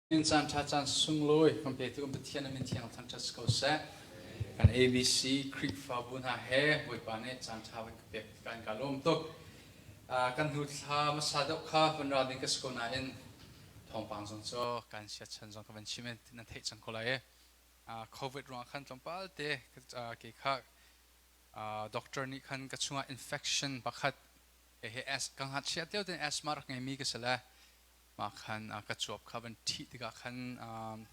In caan ṭha caan sunglawi kan petu kan Pathian a min thiang thangṭhat si ko seh. Kan ABC Khrihfabu hna he Bawipa nih caan ṭha van ka pek kan ka lawm tuk. Kan hnu thla hmasa deuh kha van ra ding ka si ko nain thawngpang zong cu kan siachan zong ka van chim in nan theih cang ko lai i COVID ruangah khan tlawmpal te ke kha doctor nih khan ka chungah infection pakhat he ka ngakchia lio tein asthma rak ngeimi ka si le mah khan ka cuap kha van ṭhih tikah khan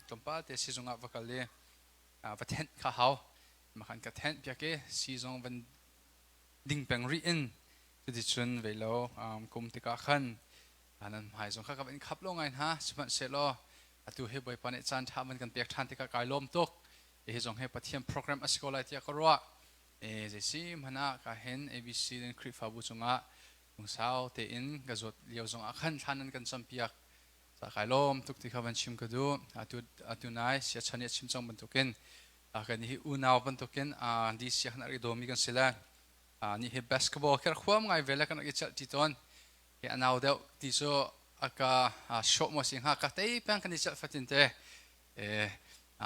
tlawmpal te sizung ah va kal i va thenh kha hau. Mah khan ka thenh piak i sizung van ding peng rih in cuticun vei lo kum tikah khan nan hmai zong kha ka van khap lo ngai hna. Sihmanhsehlaw atu hi Bawipa nih caan ṭha van kan pek ṭhan tikah kai lawm tuk. Hi zong hi Pathian program a si ko lai tiah ka ruah. Zeisi hmanh ah ka hin ABC in Khrihfabu cungah lungsau tein ka zawt lio zongah khan thlan nan kan campiak ca kai lawm tuk ti kha van chim ka duh. Atu atu nai siachan nih a chim cang bantukin kan hi unau bantukin DC khan a rak i dawmi kan si le ni hi basketball kher khuam ngai ve le kan rak i celh ti tawn. Hi anau deuh ti cu aka shawh maw si hnga ka tei peng kan i celh fatin te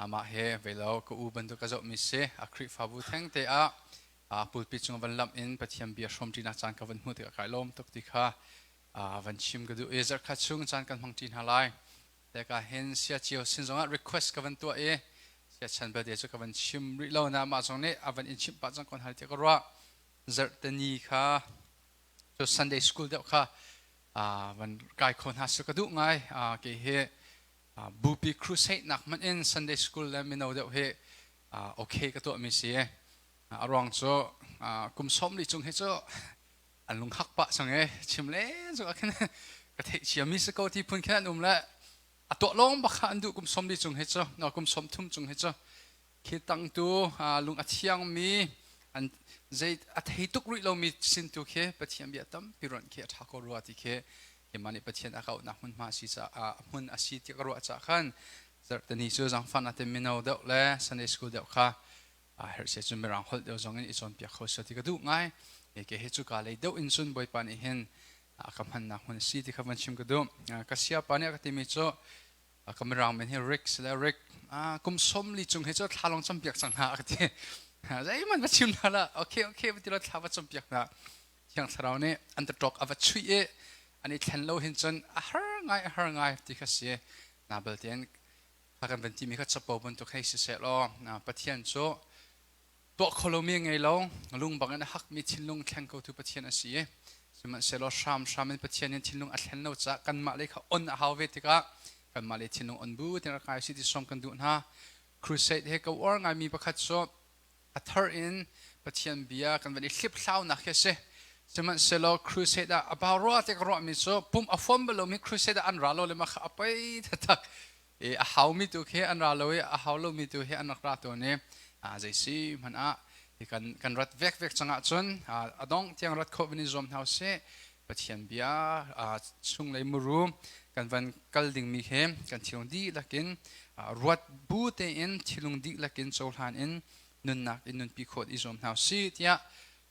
amah he velo ka u bantuk ka zohmi si. A Khrihfabu theng te ah pulpit cung van lamh in Pathian bia hrawmṭinak caan ka van hmuh tikah kai lawm tuk ti kha van chim ka duh i zarhkhat chung caan kan hmangṭi hna lai. Teka hin sia cio sin zongah request ka van tuah i sia chan belte cu ka van chim rih lo na mah zong nih a van in chimh pah cang kon hal tiah ka ruah. Zarhteni kha cu Sunday school deuh kha van kai kho hna su ka duh ngai. Kei hi bupi crusade nak hmanh in Sunday school le mino deuh hi okay ka tuahmi si. A ruang cu kum 40 chung hi cu an lung hak pah cang e chim le cu ah khin ka theih ciami si ko ti phun khin an um le a tuah lawng bak kha an duh. Kum 40 chung hi cu no kum 30 chung hi cu khi tangtu lung a thiangmi an zei a thei tuk rih lomi sin tu khi Pathian bia tampi ron khi a ṭha ko rua ti khi keimah nih Pathian a kauhnak hmunhma si caah hmun a si ti ka ruah caah khan zarhteni cu zangfan ate mino deuh le Sunday school deuh kha herh se cun mirang holh deuh zong in i cawnpiak kho seh ti ka duh ngai. Ke hi cu ka lei deuh in cun Bawipa nih hin a ka hmannak hmun a si ti kha van chim ka duh. Ka siapa nih a ka timi cu ka mirang men hi Rick sile Rick kum 40 cung hi cu thla lawng campiak cang hna a ka ti. Zeihmanh va chim hna lah, okay okay va ti lo thla va campiak hna. Thiang Thlarau nih an taṭawk a va chuih i an i thlen lo hin cun a har ngai, a har ngai ti kha si. Na belte kha kan van timi kha capo bantuk hei siseh law Pathian cu tuah kho lomi ngei lo, lung bangin a hakmi thinlung thleng kotu Pathian a si i sihmanhsehlaw hramhram in Pathian in thinlung a thlen lo caah kanmah lei kha on a hau ve tikah kanmah lei thinlung on bu tin rak ngai si ti sawm kan duh hna. Crusade he ka uar ngaimi pakhat cu a thar in Pathian bia kan van i hliphlaunak hi a si. Sihmanhsehlaw crusade ah a bau rua te ka ruahmi cu pum a fuam bal lomi crusade ah an ra lo le mah kha a poi taktak. I a haumi tu khi an ra lo i a hau lomi tu hi an rak ra tawn i zei si hmanh ah hi kan kan rat vek vek cang ahcun a dongh tiang rat khawh van i zuam hna usih. Pathian bia chunglei muru kan van kal dingmi he kan thinlung dihlak in ruat bu tein thinlung dihlak in cohlan in nunnak in nunpi khawh i zuam hna usih tiah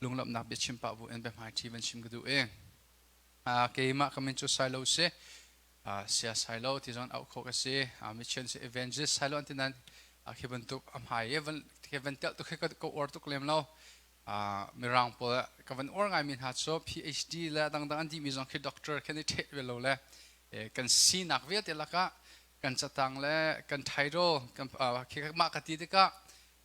lunglawmhnak biachim pah bu in biahmaiṭhi van chim ka duh i keimah ka min cu Sailo si, sia Sailo ti zong auh khawh ka si. Mission si evangelist Sailo an ti nain khi bantuk a hmai i van khi van telh tuk khi ka uar tuk lem lo. Mirang pawl ka van uar ngaimi hna cu PhD le dangdang an dihmi zong khi doctor khi an i ṭheh ve lo le kan sinak vialte lakah kan catang le kan title kan khi mah ka ti tikah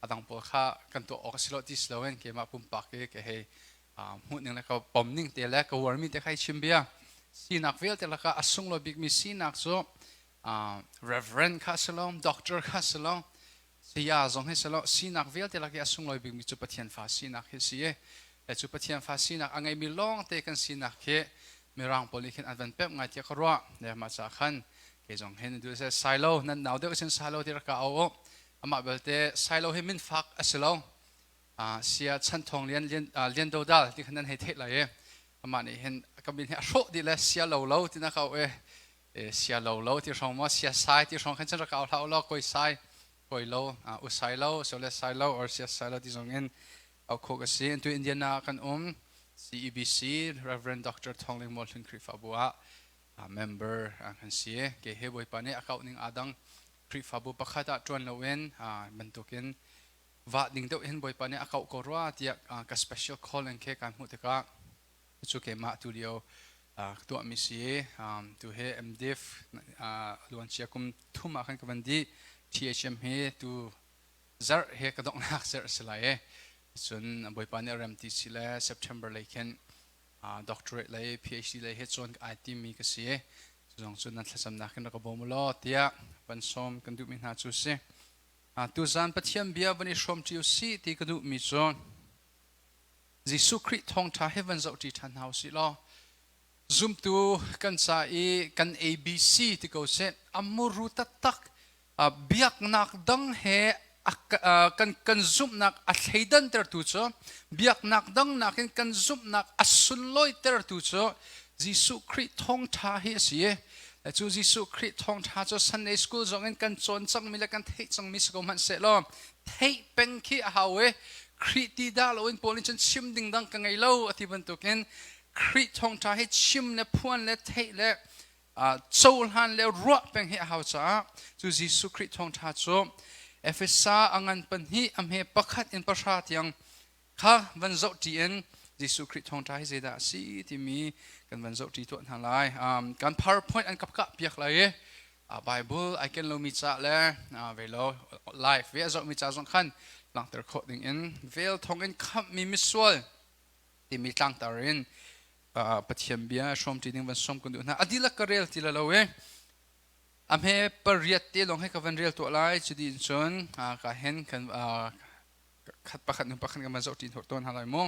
a dang pawl kha kan tuah awk a si lo ti si loin keimah pumpak i ke hei hmuh ning le ka pom ning te le ka uarmi te kha i chim bia. Sinak vialte lakah a sunglawi bikmi sinak cu reverend kha si lo, doctor kha si lo, saya zong hi si lo, sinak vialte lak i a sunglawi bikmi cu Pathian fa sinak hi si i le cu Pathian fa sinak a ngeimi lawngte kan sinak hi mirang pawl nih khin an van pemh ngai tiah ka ruah. Le mah caah khan kei zong hin du se Sailo nan nau deuh sin Sailo ti rak ka au. Amah belte Sailo hi min fak a si lo. Sia Chan Thawng Lian Lian Do Dal ti khan nan hei theih lai i amah nih hin ka min hi a hrawh dih le sia lo lo ti na ka au e sia lo lo ti hrawng maw sia sai ti hrawng khan cun rak au hlah law koi sai koi lo u sai lo so le sai lo or sia sai lo ti zong in au khawh ka si. Tu Indiana kan um CEBC Reverend Dr. Thawng Ling Maw Hlun Khrihfabu ah. Member kan si. Ke he Bawipa nih a kauh ning aa dang. Khrihfabu pakhat ah ṭuan loin bantukin vah ding deuh hin Bawipa nih a kauh ko rua tiah ka special calling khi kan hmuh tikah cu keimah tu lio ka tuahmi si. Tu he MDiv luancia kum thum ah khan ka van dih. THM hi tu zarh he ka donghnak zarh si lai e. Cun Bawipa nih a rem ti si le September lei khin doctorate lei PhD lei he cawn ai timmi ka si. Cu zong cu nan thlacamnak in rak ka bawm u law tiah van sawm kan duhmi hna cu si. Tuzan Pathian bia van i hrawm ṭi u sih ti ka duhmi cu Jesuh Khrih thawngṭha he van zoh ṭi ṭhan hna u sih law zumtu kan ca i kan ABC ti ko seh a muru taktak biaknak dang he kan zumhnak a thleidantertu cu, biaknak dang nakin kan zumhnak a sunlawitertu cu Jesuh Khrih thawngṭha hi a si. Cu Jesuh Khrih thawngṭha cu Sunday school zong in kan cawn cangmi le kan theih cangmi si ko hmanh sehlaw theih peng khi a hau i Khrih ti dah loin Paul nih cun chim ding dang ka ngei lo a ti bantukin Khrih thawngṭha hi chim le phuan le theih le cohlan le ruah peng hi a hau caah cu Jesuh Khrih thawngṭha cu Efesa a ngan pahnih a hme pakhat in pahra tiang kha van zoh ṭi in Jesuh Khrih thawngṭha hi zeidah a si timi kan van zoh ṭi tuah hna lai. Kan PowerPoint an kap kah piak lai i Bible ai ken lomi ca le ve lo live ve a zohmi ca zong khan langhter khawh ding in vel thawng in khamhmi misual timi tlangtar in Pathian bia hrawmṭi ding van sawm kan duh hna. A dihlak ka rel ti la lo e. A hme pariat te lawng he ka van rel tuah lai. Cu in cun ka hen kan khat pakhat nu pakhat kan van zoh ṭi tawn hna lai mu.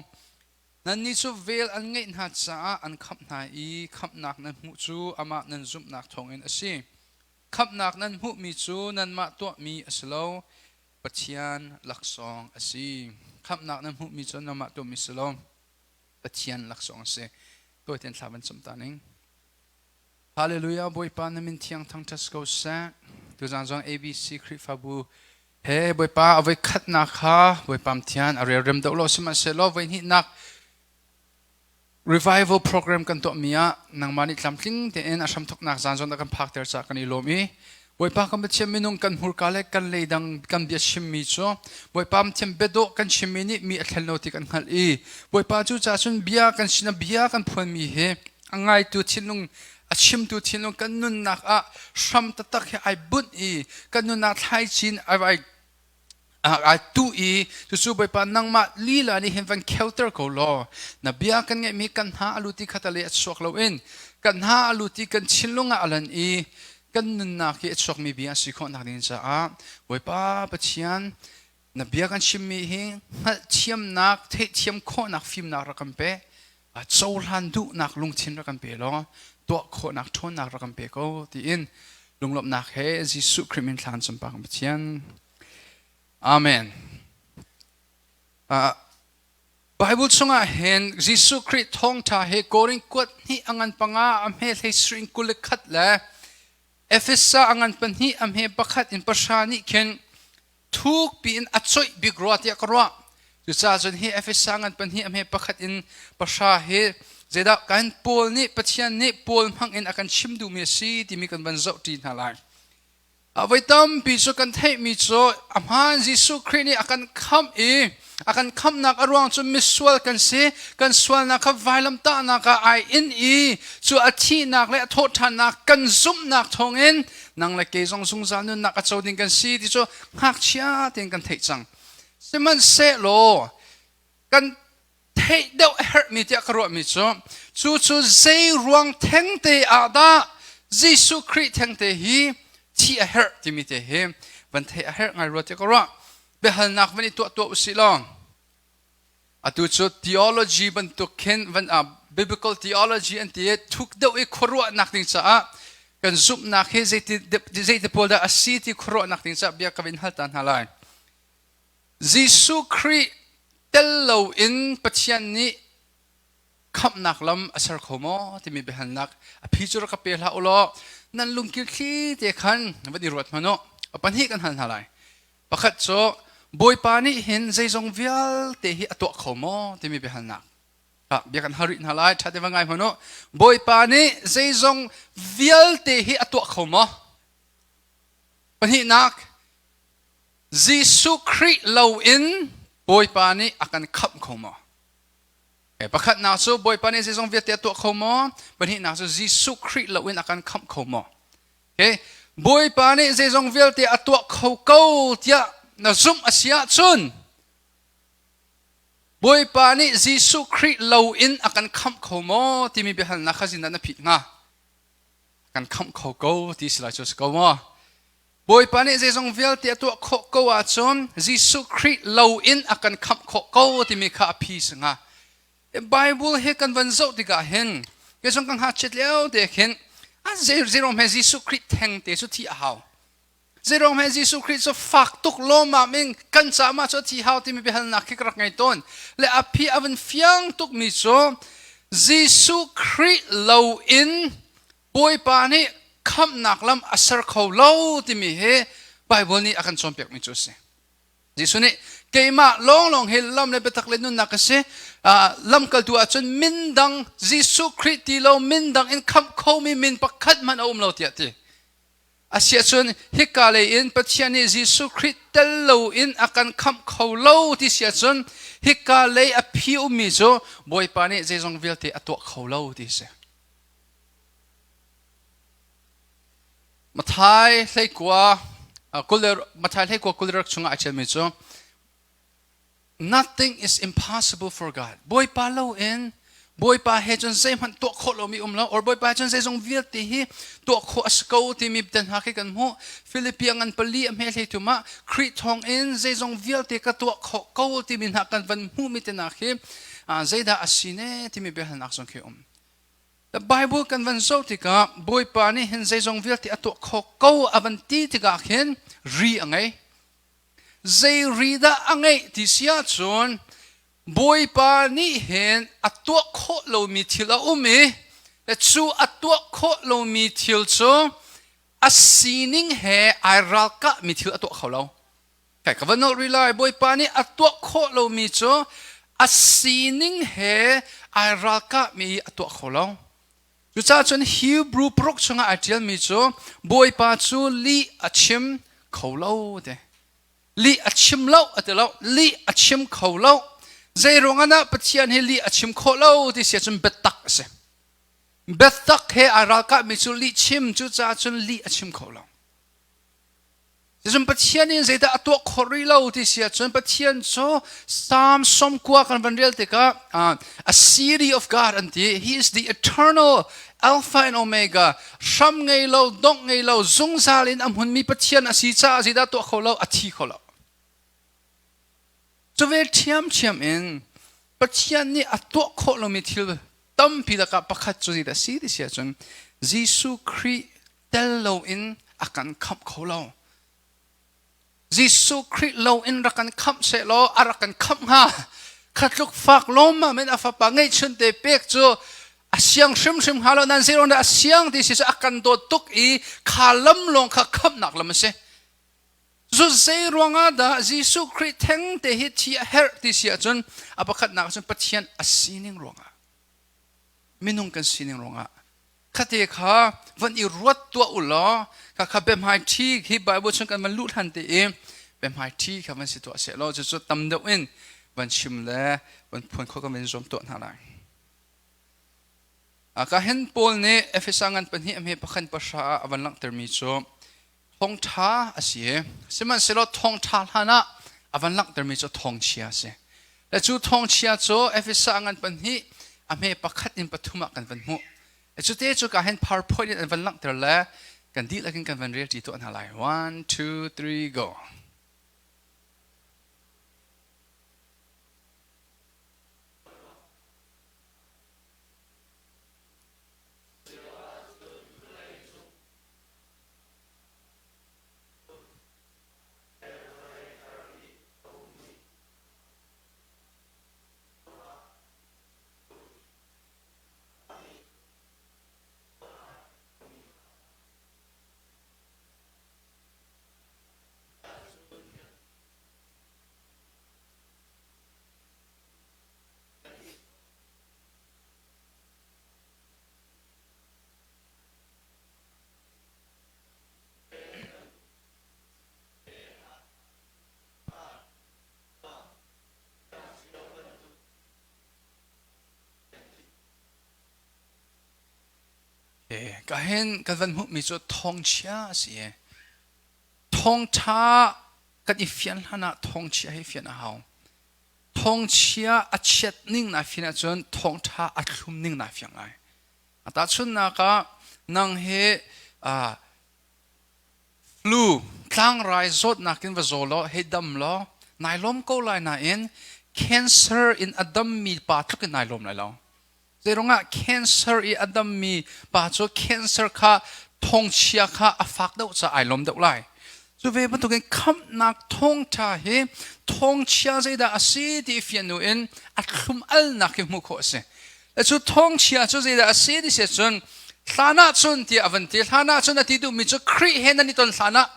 Nannih cu vel an ngeih hna caah an khamh hna i khamhnak nan hmuh cu amah nan zumhnak thawngin a si. Khamhnak nan hmuhmi cu nanmah tuahmi a si lo, Pathian laksawng a si. Khamhnak nan hmuhmi cu nanmah tuahmi a si lo, Pathian laksawng a si. Tawitein thla van cam ta ning. Hallelujah Bawipa na min thiang thangṭhat ko seh. Tuzaan zong ABC Khrihfabu he Bawipa a voi khatnak kha Bawipa thian a relrem deuh lo sihmanhsehlaw voi hnihnak revival program kan tuahmi ah nangmah nih tlamtling tein a hramthawknak zaan zawn ah kan phakter caah kan i lawm i Bawipa kan Pathian minung kan hmurka le kan leidang kan bia chimmi cu Bawipa Pathian biadawh kan chimmi nih mi a thlen lo ti kan hngalh i Bawipa cu ca cun bia kan sin bia kan phuanmi hi a ngaitu thinlung a chimtu thinlung kan nunnak ah hram taktak hi ai bunh i kan nunnak thlaichin ai ai tu i cucu Bawipa nangmah lila nih hin van kheuter ko law na bia kan ngeihmi kan hna a lut i khatale a chuak loin kan hna a lut i kan thinlung ah a lan i kan nunnak hi a chuakmi bia a si khawh nak ding caah Bawipa Pathian na bia kan chimmi hi hngalhthiamnak theihthiam khawhnak fimnak rak kan pe cohlan duhnak lungthin rak kan pe law tuah khawhnak ṭhawnnak rak kan pe ko tiin lunglawmhnak he Jesuh Khrih min thlan cumpak Pathian. Amen. Bible chungah hin Jesuh Khrih thawngṭha hi Korin kuat hnih a ngan panga a hme hlei surin 21 le Efesa a ngan pahnih a hme pakhat in pahra nih khin thuk piin a coih bik rua tiah ka ruah. Cucaah cun hi Efesa ngan pahnih a hme pakhat in pahra hi zeidah kan Paul nih Pathian nih Paul hmang in a kan chim duhmi a si timi kan van zoh ṭi hna lai. Voi tampi cu kan theihmi cu a hmaan Jesuh Khrih nih a kan khamh i a kan khamhnak a ruang cu misual kan si, kan sualnak kha vailamtahnak ah ai in i cu a thihnak le a thawhṭhannak kan zumhnak thawngin nang le kei zong zungzal nunnak a co ding kan si ti cu ngakchia tein kan theih cang. Sihmanhsehlaw kan theih deuh a herhmi tiah ka ruahmi cu cu cu zei ruang thengte ah dah Jesuh Khrih thengte hi thi a herh timi te hi van theih a herh ngai rua tiah ka ruah. Biahalnak van i tuah tuah usih law atu cu theology bantuk khin van biblical theology an ti i thuk deuh i khuaruahnak ding caah kan zumhnak hi zeiti zeiti pawl dah a si ti khuaruahnak ding caah bia ka vin hal ta hna lai. Jesuh Khrih tel loin Pathian nih khamhnak lam a ser kho maw timi biahalnak a phi cu rak ka pe hlah u law nan lungkil thli te khan van i ruat hmanh u. A pahnih kan hal hna lai. Pakhat cu Bawipa nih hin zeizong vialte hi a tuah kho maw timi biahalnak. Bia kan hal rih hna lai. Ṭha te va ngai hmanh u. Bawipa nih zeizong vialte hi a tuah kho maw? Pahnihnak, Jesuh Khrih loin Bawipa nih a kan khamh kho maw? Pakhatnak cu Bawipa nih zeizong vialte a tuah kho maw? Pahnihnak cu Jesuh Khrih loin a kan khamh kho maw? Okay. Bawipa nih zeizong vialte a tuah kho ko tiah na zumh a si ahcun Bawipa nih Jesuh Khrih loin a kan khamh kho maw timi biahalnak kha zindah na phit hnga? A kan khamh kho ko ti si lai cu a si ko maw? Bawipa nih zeizong vialte a tuah khawh ko ahcun Jesuh Khrih loin a kan khamh khawh ko timi kha a phi si hnga. Bible hi kan van zoh tikah hin kei zong ka ngakchiat lio te khin zeiruang hme Jesuh Khrih theng te cu thi a hau. Zeiruang hme Jesuh Khrih cu fak tuk lawmmam in kan caah mah cu a thi hau timi biahalnak khi ka rak ngei tawn. Le a phi a van fiang tukmi cu Jesuh Khrih loin Bawipa nih khamhnak lam a ser kho lo timi hi Bible nih a kan cawnpiakmi cu a si. Jesuh nih keimah lawnglawng hi lam le biatak le nunnak ka si. Lamkaltu ahcun min dang Jesuh Khrih ti lo min dang in khamh khomi min pakhat hmanh a um lo tiah ti. Asiahcun hika lei in Pathian nih Jesuh Khrih tel loin a kan khamh kho lo ti si ahcun hika lei a phi ummi cu Bawipa nih zeizong vialte a tuah kho lo ti si. Mathai hleikua Mathai hleikua 21 chungah a ṭialmi cu Nothing is impossible for God. Bawipa loin Bawipa he cun zeihmanh tuah khawh lomi um lo or Bawipa he cun zeizong vialte hi tuah khawh a si ko timi te hna khi kan hmuh. Philippi ngan pali a hme hlei thum ah Khrih thawngin zeizong vialte ka tuah khawh ko timi hna kan van hmuhmi te hna khi zeidah a si ne timi biahalnak zong khi um. The Bible kan van zoh tikah Bawipa nih hin zeizong vialte a tuah khawh ko a van ti tikah khin ri a ngei. Zei ri dah a ngeih ti si ahcun Bawipa nih hin a tuah khawh lomi thil a um i cu a tuah khawh lomi thil cu a sining he ai ralkahmi thil a tuah kho lo. Kai ka va nolh rih lai Bawipa nih a tuah khawh lomi cu a sining he ai ralkahmi a tuah kho lo. Cucaah cun Hebrew paruk chungah ai ṭialmi cu Bawipa cu lih a chim kho lo ti. Lih a chim lo a ti lo. Lih a chim kho lo. Zei ruangah dah Pathian hi lih a chim khawh lo ti si ahcun biatak a si. Biatak he ai ralkahmi cu lih chim cucaah cun lih a chim kho lo. Cun Pathian in zeidah a tuah khawh rih lo ti si ahcun Pathian cu Psalm 90 kan van rel tikah a city of God an ti. He is the eternal Alpha and Omega. Hram ngei lo, dongh ngei lo, zungzal in a hmunmi Pathian a si caah zeidah tuah kho lo, a thi kho lo. Cu ve ṭhiamṭhiam in Pathian nih a tuah khawh lomi thil tampi lakah pakhat cu zeidah a si ti si ahcun Jesuh Khrih tel loin a kan khamh kho lo. Jesuh Khrih loin rak kan khamh sehlaw a rak kan khamh hnga. Kha tluk fak lawmmam in a fapa ngeihchunte pek cu a siang hrimhrim hnga lo nan zeiruang dah a siang ti si cu a kan dawt tuk i kha lam lawng kha khamhnak lam a si. Zu zei ruangah dah Jesuh Khrih theng te hi thi a herh ti si ahcun a pakhatnak cun Pathian a sining ruangah minung kan sining ruangah khate kha van i ruat tuah u law kha kha biahmai ṭhi hi Bible chung kan van luh hlan te i biahmai ṭhi kha van si tuah seh law cucu tam deuh in van chim le van phuan khawh kan van zuam tuah hna lai. Ka hin Paul nih Efesa ngan pahnih a hme pakhat pahra ah a van langhtermi cu thawngṭha a si i sihmanhsehlaw thawngṭha hlan ah a van langhtermi cu thawngchia a si. Le cu thawngchia cu Efesa ngan pahnih a hme pakhat in pathum ah kan van hmuh. Cute cu ka hin PowerPoint in an van langhter le kan dihlak in kan van rel ṭi tuah hna lai. One, two, three, go. Ka hin kan van hmuhmi cu thawngchia a si i thawngṭha kan i fian hlan ah thawngchia hi fian a hau. Thawngchia a chiat ning naa fian ahcun thawngṭha a thlum ning naa fiang lai. Tahchunhnak ah nang hi flu tlangrai zawtnak in va zaw law hei dam law nai lawm ko lai nain cancer in a dammi pa tluk in nai lawm lai lo. Zeiruangah cancer i a dammi pa cu cancer kha thawngchia kha a fak deuh caah ai lawm deuh lai. Cu ve bantukin khamhnak thawngṭha hi thawngchia zeidah a si ti i fian hnu in a thlum alnak hi hmuh khawh a si. Le cu thawngchia cu zeidah a si ti si cun hlan ah cun tiah a van ti. Hlan ah cun a ti duhmi cu Khrih he nan i ton hlan ah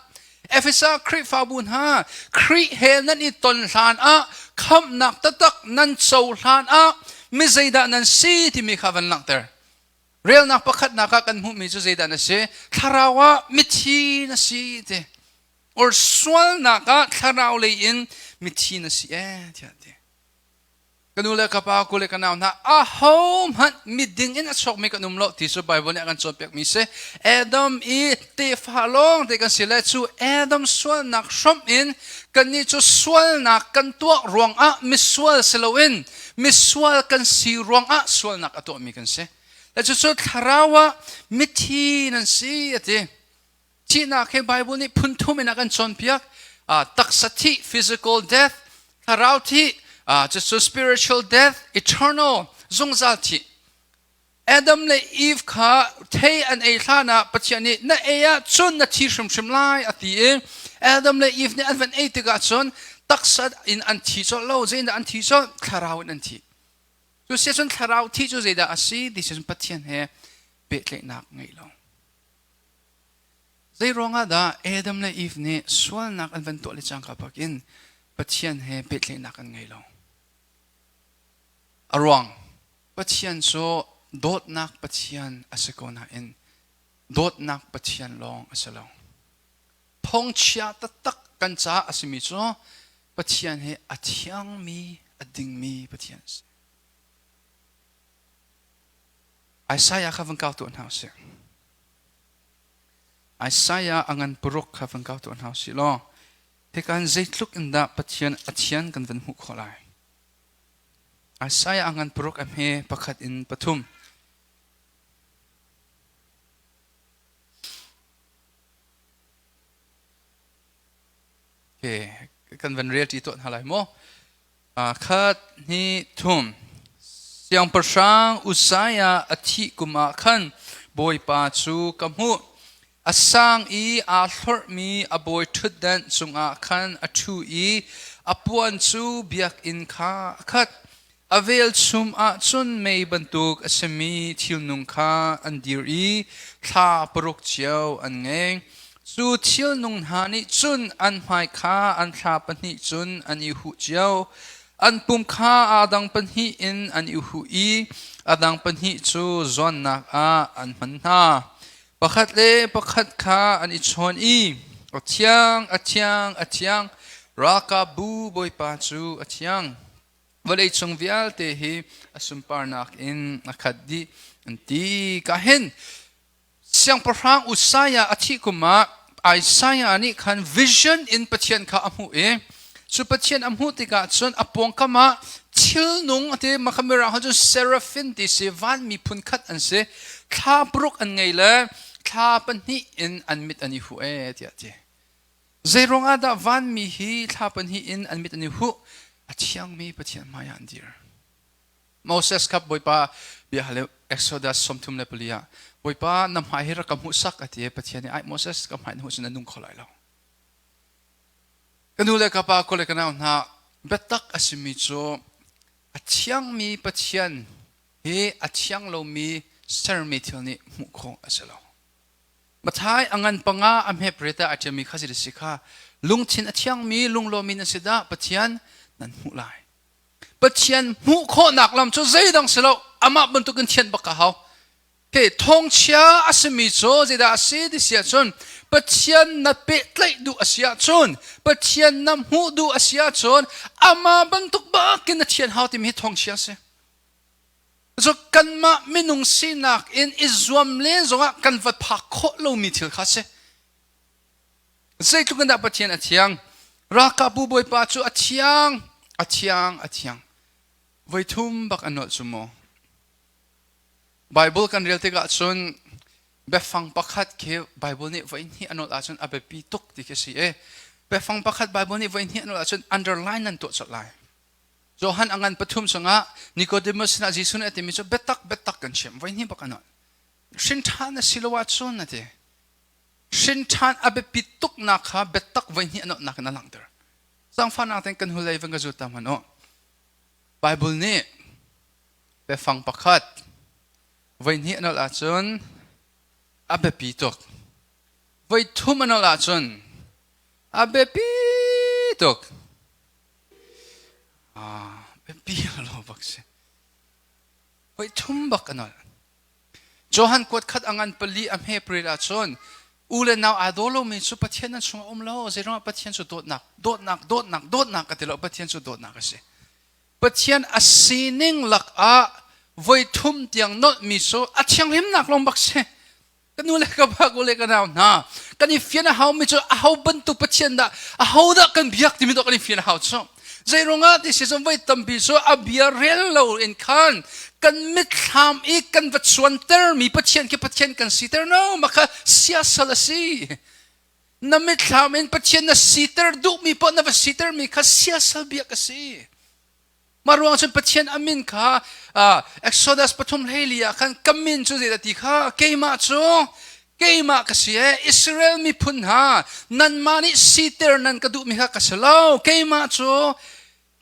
Efesa Khrihfabu hna Khrih he nan i ton hlan ah khamhnak taktak nan cohlan ah mi zeidah nan si timi kha van langhter. Relnak pakhatnak ah kan hmuhmi cu zeidah na si? Thlarau ah mithi na si ti. Or sualnak ah thlarau lei in mithi na si ee tiah ti. Ka nu le ka pa, ku le ka nau hna, ahohmanh miding in a chuakmi kan um lo ti cu Baibal nih a kan cawnpiakmi si. Adam i tefa lawng te kan si le cu Adam sualnak hramh in kannih cu sualnak kan tuah ruangah misual si loin misual kan si ruangah sualnak a tuahmi kan si. Le cucu thlarau ah mithi nan si a ti. Thihnak hi Bible nih phun thum in a kan cawnpiak. Taksa thih, physical death, thlarau thih, cucu spiritual death, eternal, zungzal thih. Adam le Eve kha thei an ei hlan ah Pathian nih na ei ah cun na thi hrimhrim lai a ti i Adam le Eve nih an van ei tikah cun taksa in an thi colh lo, zeidah an thi colh? Thlarau in an thi. Cu si cun thlarau thi cu zeidah a si ti cun Pathian he pehtlaihnak ngeih lo. Zei ruangah dah Adam le Eve nih sualnak an van tuah le cangka bak in Pathian he pehtlaihnak an ngei lo? A ruang Pathian cu dawtnak Pathian a si ko nain dawtnak Pathian lawng a si lo. Thawngchia taktak kan caah a simi cu Pathian hi a thiangmi, a dingmi Pathian a si. Isaiah kha van kau tuah hna usih. Isaiah a ngan paruk kha van kau tuah hna usih law hikan zeitluk in dah Pathian a thian kan van hmuh khawh lai. Isaiah a ngan paruk a hme pakhat in pathum. Okay, kan van rel ṭi tuah hna lai maw? Khat hnih thum. Siangpahrang Uzziah a thih kum ah khan Bawipa cu ka hmuh. A sang i aa hlorhmi a bawi ṭhutdan cungah khan a ṭhu i a puan cu biakinn kha a khat. A velchum ah cun mei bantuk a simi thilnung kha an dir i thla paruk cio an ngei. Cu thilnung hna nih cun an hmai kha an thla pahnih cun an i huh cio. An pum kha aa dang pahnih in an i huh i a dang pahnih cu zuannak ah an hman hna. Pakhat le pakhat kha an i chawn i, A thiang, a thiang, a thiang, ralkapbu Bawipa cu a thiang. Vawleicung vialte hi a sunparnak in a khat dih, an ti. Ka hin Siangpahrang Uzziah a thih kum ah Isaiah nih khan vision in Pathian kha a hmuh i cu Pathian a hmuh tikah cun a pawngkam ah thilnung a ti makhamira cun seraphim ti si vanmi phun khat an si thla paruk an ngei le thla pahnih in an mit an i huh ee tiah a ti. Zeiruang ah dah vanmi hi thla pahnih in an mit an i huh? A thiangmi Pathian hmaiah an dir. Moses kha Bawipa bia hal Exodus 34 ah Bawipa na hmai hi rak ka hmuhsak a ti i Pathian nih ai Moses ka hmai na hmuh cun na nung kho lai lo. Ka nu le ka pa ko le ka nau hna biatak a simi cu a thiangmi Pathian hi a thiang lomi sermi thil nih hmuh khawh a si lo. Mathai a ngan panga a hmep ret ah a ṭialmi kha si si kha lungthin a thiangmi lunglawmi nan si dah Pathian nan hmuh lai. Pathian hmuh khawhnak lam cu zeidang si lo amah bantukin thian bak ka hau. Ke thawngchia a simi cu zeidah a si ti si ahcun Pathian na pehtlaih duh a si ahcun Pathian na hmuh duh a si ahcun amah bantuk bakin na thian hau timi hi thawngchia a si. So kanmah minung sinak in i zuam len zongah kan va phak khawh lomi thil kha si. Zeitluk in dah Pathian a thiang? Ralkapbu Bawipa cu a thiang, a thiang, a thiang. Voi thum bak a nolh cu mu. Bible kan rel tikah cun biafang pakhat khi Bible nih voi hnih a nolh ahcun a biapi tuk ti khi si i biafang pakhat Bible nih voi hnih a nolh ahcun underline nan tuah colh lai. Johan a ngan pathum chungah Nicodemus sinah Jesuh nih a timi cu biatak biatak kan chim voi hnih bak a nolh. Hrin ṭhan a si lo ahcun a ti. Hrin ṭhan a biapit tuknak kha biatak voi hnih a nolhnak in a langhter. Zaangfahnak tein kan hulei van ka zul ta hmanh u. Bible nih biafang pakhat voi hnih a nolh ahcun a biapi tuk. Voi thum a nolh ahcun a biapi tuk. Ah, biapi lo bak si. Voi thum bak a nolh. Johan kuat khat a ngan pali a hme pril ahcun u le nau aa daw lomi cu Pathian nan chungah um lo. Zeiruangah Pathian cu dawtnak, dawtnak, dawtnak, dawtnak ka ti lo. Pathian cu dawtnak a si. Pathian a sining lakah voi thum tiang nolhmi cu a thianghlimnak lawng bak si. Ka nu le ka pa, ka le ka nau hna, kan i fian a haumi cu aho bantuk Pathian dah, aho dah kan biak timi dah kan i fian a hau cu. Zeiruangah ti si cun voi tampi cu a bia rel lo in khan kan mitthlam i kan va chuantermi Pathian khi Pathian kan siter no, mah kha siasal a si. Na mitthlam in Pathian na siter duhmi poah na va sitermi kha siasal biak a si. Mah ruang cun Pathian a min kha Exodus pathum hleili ah khan ka min cu zeidah ti kha keimah cu keimah ka si ee Israel miphun hna nanmah nih siter nan ka duhmi kha ka si lo keimah cu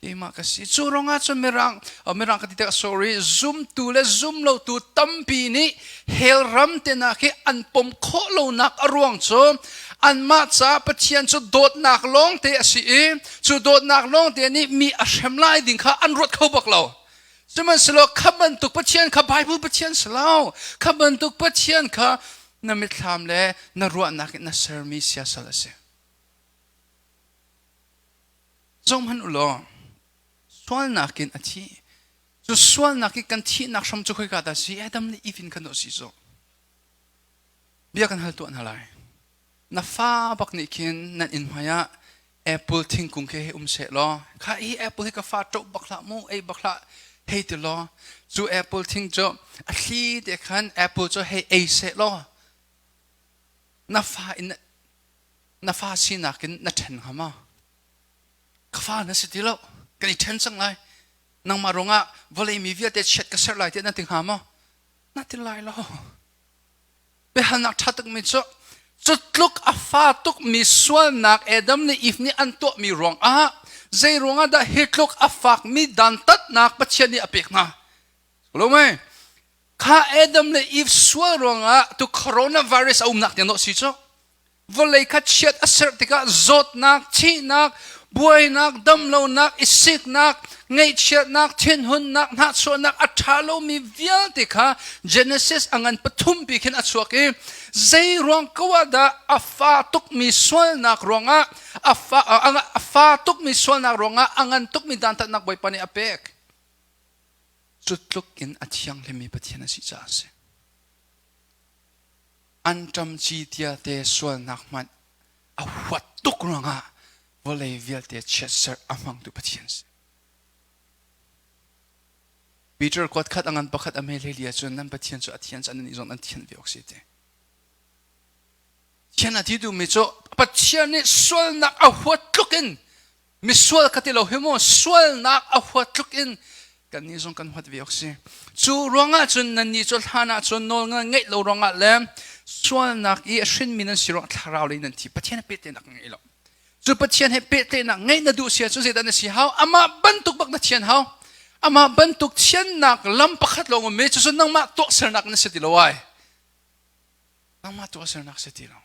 keimah ka si cu ruangah cun mirang mirang ka ti tikah sorry zumtu le zumlotu tampi nih hell ram te hna khi an pom khawh lonak a ruang cu anmah caah Pathian cu dawtnak lawngte a si i cu dawtnak lawngte nih mi a hrem lai ding kha an ruat kho bak lo. Sihmanhsehlaw kha bantuk Pathian kha Bible Pathian si lo. Kha bantuk Pathian kha na mitthlam le na ruahnak in na sermi siasal a si. Zohhmanh u law, sualnak in a thi. Cu sualnak i kan thihnak hram cu khoika dah si? Adam le Eve in khan si cu. Bia kan hal tuah hna lai. Na fa bak nih khin nan inn hmai ah apple thingkung khi hei um seh law, kha hi apple hi ka fa ṭoh bak hlah mu, ei bak hlah, hei ti law, cu apple thing cu a thli te khan apple cu hei ei seh law, na fa in na fa sinak in na ṭhen hnga maw? Ka fa na si ti lo, kan i ṭhen cang lai. Nangmah ruangah vawlei mi vialte chiat ka ser lai tiah na ti hnga maw? Na ti lai lo. Biahalnak ṭha tukmi cu cu tluk a fa tukmi sualnak Adam le Eve nih an tuahmi ruangah zei ruangah dah hi tluk a fakmi dantatnak Pathian nih a pek hna? Lo mei? Kha Adam le Eve sual ruangah tu coronavirus a umnak tiang dawh si cu. Vawlei kha chiat a serh tikah zawtnak, thihnak, buainak, damlonak, i siknak, ngaihchiatnak, thinhunnak, hnahchuahnak a ṭha lomi vialte kha Genesis a ngan pathumpi khin a chuak i zei ruang ko ah dah a fa tukmi sualnak ruangah a fa, a fa tukmi sualnak ruangah a ngan tukmi dantatnak Bawipa nih a pek. Cu tluk in a thianghlimmi Pathian a si caah a si. Anṭam ci tiate sualnak hmanh a huat tuk ruangah vawlei vialte chiatserh a hmangtu Pathian si. Peter kuat khat a ngan pakhat a hme hlei ahcun nan Pathian cu a thian caah nan zong nan thian ve awk si ti. Thian a ti duhmi cu Pathian nih sualnak a huat tluk in misual ka ti lo hi mu sualnak a huat tluk in kannih zong kan huat ve awk si cu ruangah cun nannih cu hlan ah cun nawl ngeih lo ruangah le sualnak i a hrinmi nan si ruangah thlarau lei nan thi Pathian he pehtlaihnak ngei lo cu Pathian he pehtlaihnak ngeih na duh si ahcun zeidah na si hau amah bantuk bak na thian hau amah bantuk thiannak lam pakhat lawng um i cucu nangmah tuahsernak na si ti lo ai nangmah tuahsernak si ti lo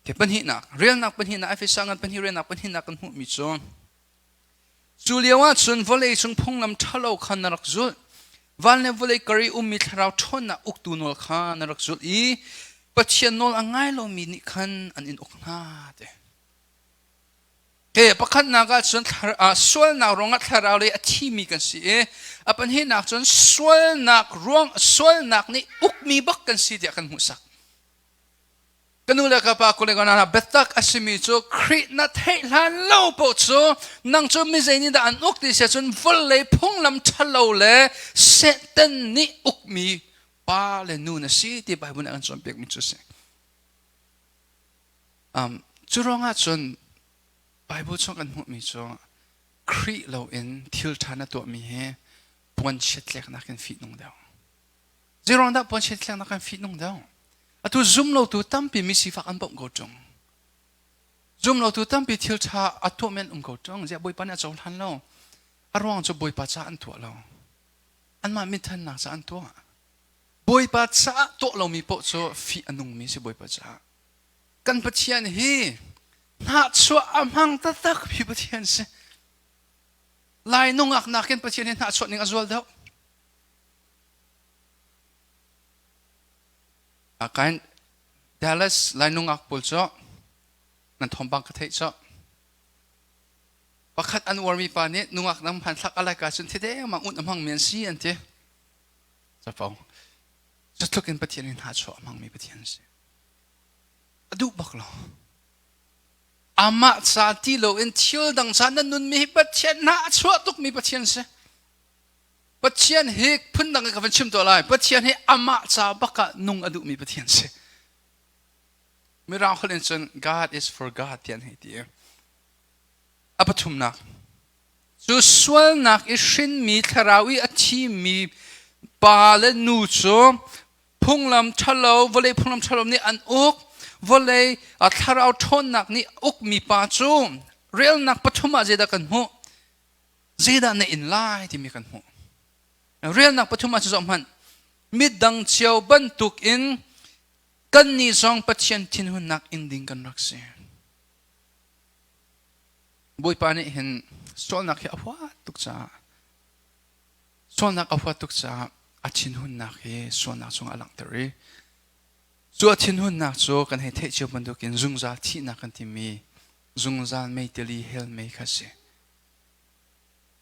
Ke pahnihnak, relnak pahnihnak, Efesa ngan pahnih relnak pahnihnak kan hmuhmi cu cu lio ah cun vawlei cung phunglam ṭhalo kha na rak zulh. Van le vawlei kar i ummi thlarau ṭhawnnak uktu nawl kha na rak zulh i Pathian nawl a ngai lomi nih khan an in uk hna ti. Ke pakhatnak ah cun sualnak ruangah thlarau lei a thimi kan si i a pahnihnak cun sualnak ruang sualnak nih ukmi bak kan si tiah kan hmuhsak. Ka nu le ka pa kule ka na biatak a simi cu Khrih na theih hlan lo paoh cu nang cu mi zei nih dah an uk ti sia cun vawlei phunglam ṭhalo le Satan nih ukmi pa le nu na si ti Bible nih a kan cawnpiakmi cu a si. Cu ruangah cun Bible chung kan hmuhmi cu Khrih loin thil ṭha na tuahmi hi puanchiat tleknak in fihnung deuh. Zeiruang dah puanchiat tleknak in fihnung deuh? Atu zumlotu tampi mi sifak an bawmh ko ṭung. Zumlotu tampi thil ṭha a tuahmi an um ko ṭung. Ziah Bawipa nih a cohlan lo. A ruang cu Bawipa caah an tuah lo. Anmah minthannak caah an tuah. Bawipa caah tuah lomi paoh cu fih a nungmi si Bawipa caah. Kan Pathian hi hnahchuah a hmang taktak mi Pathian si. Lai nungak nakin Pathian hi hnahchuah ning a zual deuh. Kain Dallas Lai nungak pawl cu nan thawngpang ka theih cu pakhat an uarmi pa nih nungak nang hmanthlak a like ahcun thi dengmang un a hmangmi an si an ti. Capo. Cutluk in Pathian hi hnahchuah a hmangmi Pathian a si. A duh bak lo. Amah ca ti loin thil dang ca na nunmi hi Pathian hna a chuah tukmi Pathian si. Pathian hi phundang in ka van chim tuah lai. Pathian hi amah ca bak ah nung a duhmi Pathian si. Mirang holh in cun God is for God ti an hei ti. A pathumnak cu sualnak i hrinmi thlarau i a thimi pa le nu cu phunglam ṭhalo vawlei phunglam ṭhalo nih an uk vawlei thlarau ṭhawnnak nih ukmi pa cu relnak pathum ah zeidah kan hmuh zeidah na in lai timi kan hmuh relnak pathum ah cu zoh hmanh midang cio bantuk in kannih zong Pathian thinhunnak in ding kan rak si Bawipa nih hin sualnak hi a huat tuk caah sualnak a huat tuk caah a thinhunnak hi sualnak cungah a langhter i cu a thinhunnak cu kan hei theih cio bantukin zungzal thihnak kan timi zungzal meitili hell mei kha si.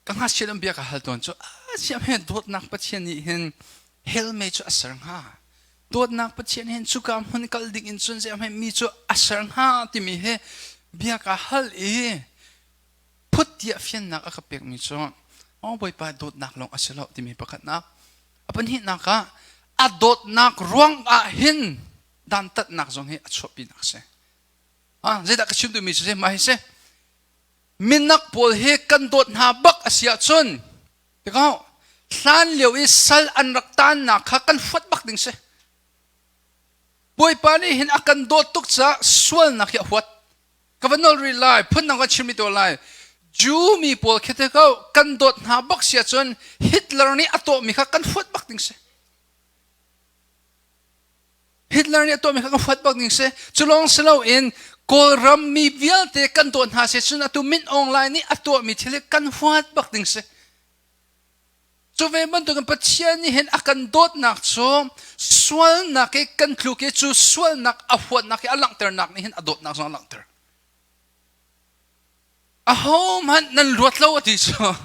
Ka ngakchia an bia ka hal tawn cu a siam he dawtnak Pathian nih hin hell mei cu a ser hnga dawtnak Pathian hin cuka hmun kal ding in cun ziah mi cu a ser hnga timi hi bia ka hal i phut tiah fiannak a ka pekmi cu oh Bawipa dawtnak lawng a si lo timi pakhatnak a pahnihnak ah a dawtnak ruang ah hin dantatnak zong hi a chuahpinak a si ah zeidah ka chim duhmi cu mah hi si minak pawl hi kan dawt hna bak a si ahcun tikah hlan lio i sal an rak taannak kha kan huat bak ding si Bawipa nih hin a kan dawt tuk caah sualnak hi a huat ka va nol rih lai phundang kan chim rih to lai Jew mi pawl khi te ko kan dawt hna bak si ahcun Hitler nih a tuahmi kha kan huat bak ding si Hitler nih a tuahmi kha kan huat bak ning si. Cu lawng si loin Kawlram mi vialte kan dawt hna si cun atu Min Aung Hlaing nih a tuahmi thil hi kan huat bak ding si. Cu ve bantukin Pathian nih hin a kan dawtnak cu sualnak i kan tluk i cu sualnak a huatnak i a langhternak nih hin a dawtnak zong a langhter. Ahohmanh nan luat lo a ti cu.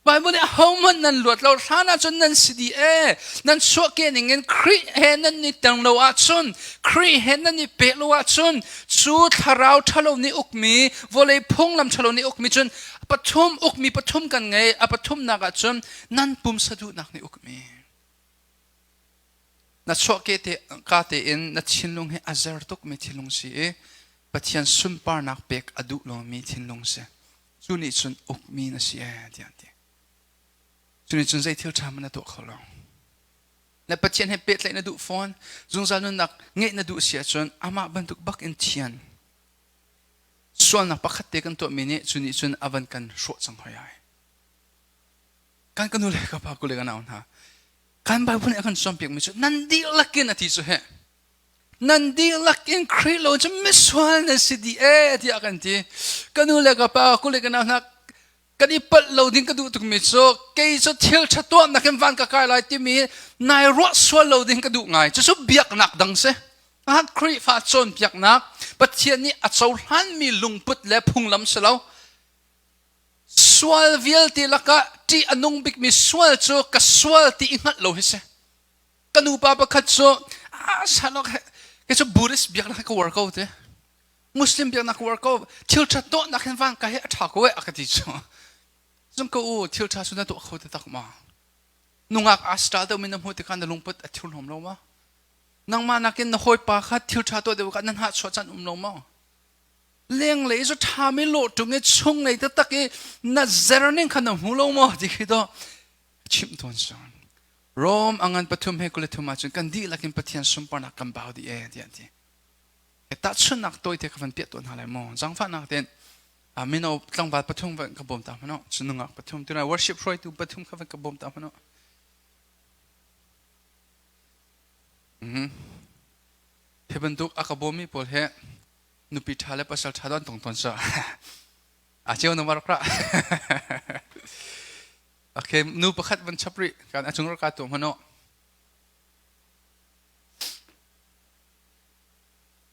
Bible nih ahohmanh nan luat lo hlan ahcun nan si dih ee nan chuahkeh ning in Khrih he nan i teng lo ahcun Khrih he nan i peh lo ahcun cu thlarau ṭhalo nih ukmi vawlei phunglam ṭhalo nih ukmi cun pathum ukmi pathum kan ngei a pathumnak ahcun nan pumsa duhnak nih ukmi na chuahkeh te ka tein na thinlung hi a zer tukmi thinlung si i Pathian sunparnak pek a duh lomi thinlung si cu nih cun ukmi na si ee tiah an ti. Cu nih cun zei thil ṭha hmanh na tuah kho lo. Na Pathian he pehtlaih na duh fawn, zungzal nunnak ngeih na duh si ahcun amah bantuk bak in thian. Sualnak pakhat te kan tuahmi nih cu nih cun a van kan hrawh cang hoi ai. Kan ka nu le ka pa kule ka nau hna. Kan Bible nih a kan cawnpiakmi cu nan dihlak in a ti cu he. Nan dihlak in Khrih lo cu misual nan si dih ee tiah kan ti. Ka nu le ka pa kule ka nau hna kan i palh lo ding ka duh tukmi cu kei cu thil ṭha tuahnak in van ka kai lai timi nai ruah sual lo ding ka duh ngai. Cucu biaknak dang si. Khrihfa cawnpiaknak, Pathian nih a cohlanmi lungput le phunglam si lo. Sual vialte lakah ṭih a nung bikmi sual cu ka sual ti i hngalh lo hi si. Ka nupa pakhat cu ah salok he cu Buddhist biaknak ka uar ko te. Muslim biaknak ka uar ko. Thil ṭha tuahnak hin van ka hi a ṭha ko eh a ka ti cu. Zum ko u thil ṭha cu na tuah kho te tak ma? Nungak aa style deuhmi na hmuh tikah na lungput a thurhnawm lo ma? Nangmah nakin na hawipa kha thil ṭha tuah deuh kha na hnahchuah caan um lo maw? Lenglei cu ṭhami lawh ṭung i chunglei taktak i na zer ning kha na hmu lo maw ti khi to chimh tawn sun. Rom a ngan pathum he 23 ahcun kan dihlak in Pathian sunparnak kan bau dih ee tiah an ti. Tahchunhnak tawite ka van piah tawn hna lai maw? Zaangfahnak tein mino tlangval pathum van ka bawm ta hmanh u. Nungak pathum tunai worship hruaitu pathum kha van ka bawm ta hmanh u. Hi bantuk a ka bawmmi pawl hi nupi ṭha le pasal ṭha an tong tawn sa. A ceu na rak ra. Okay, nu pakhat van chap rih. Kan a cung rak ka tuah hmanh u.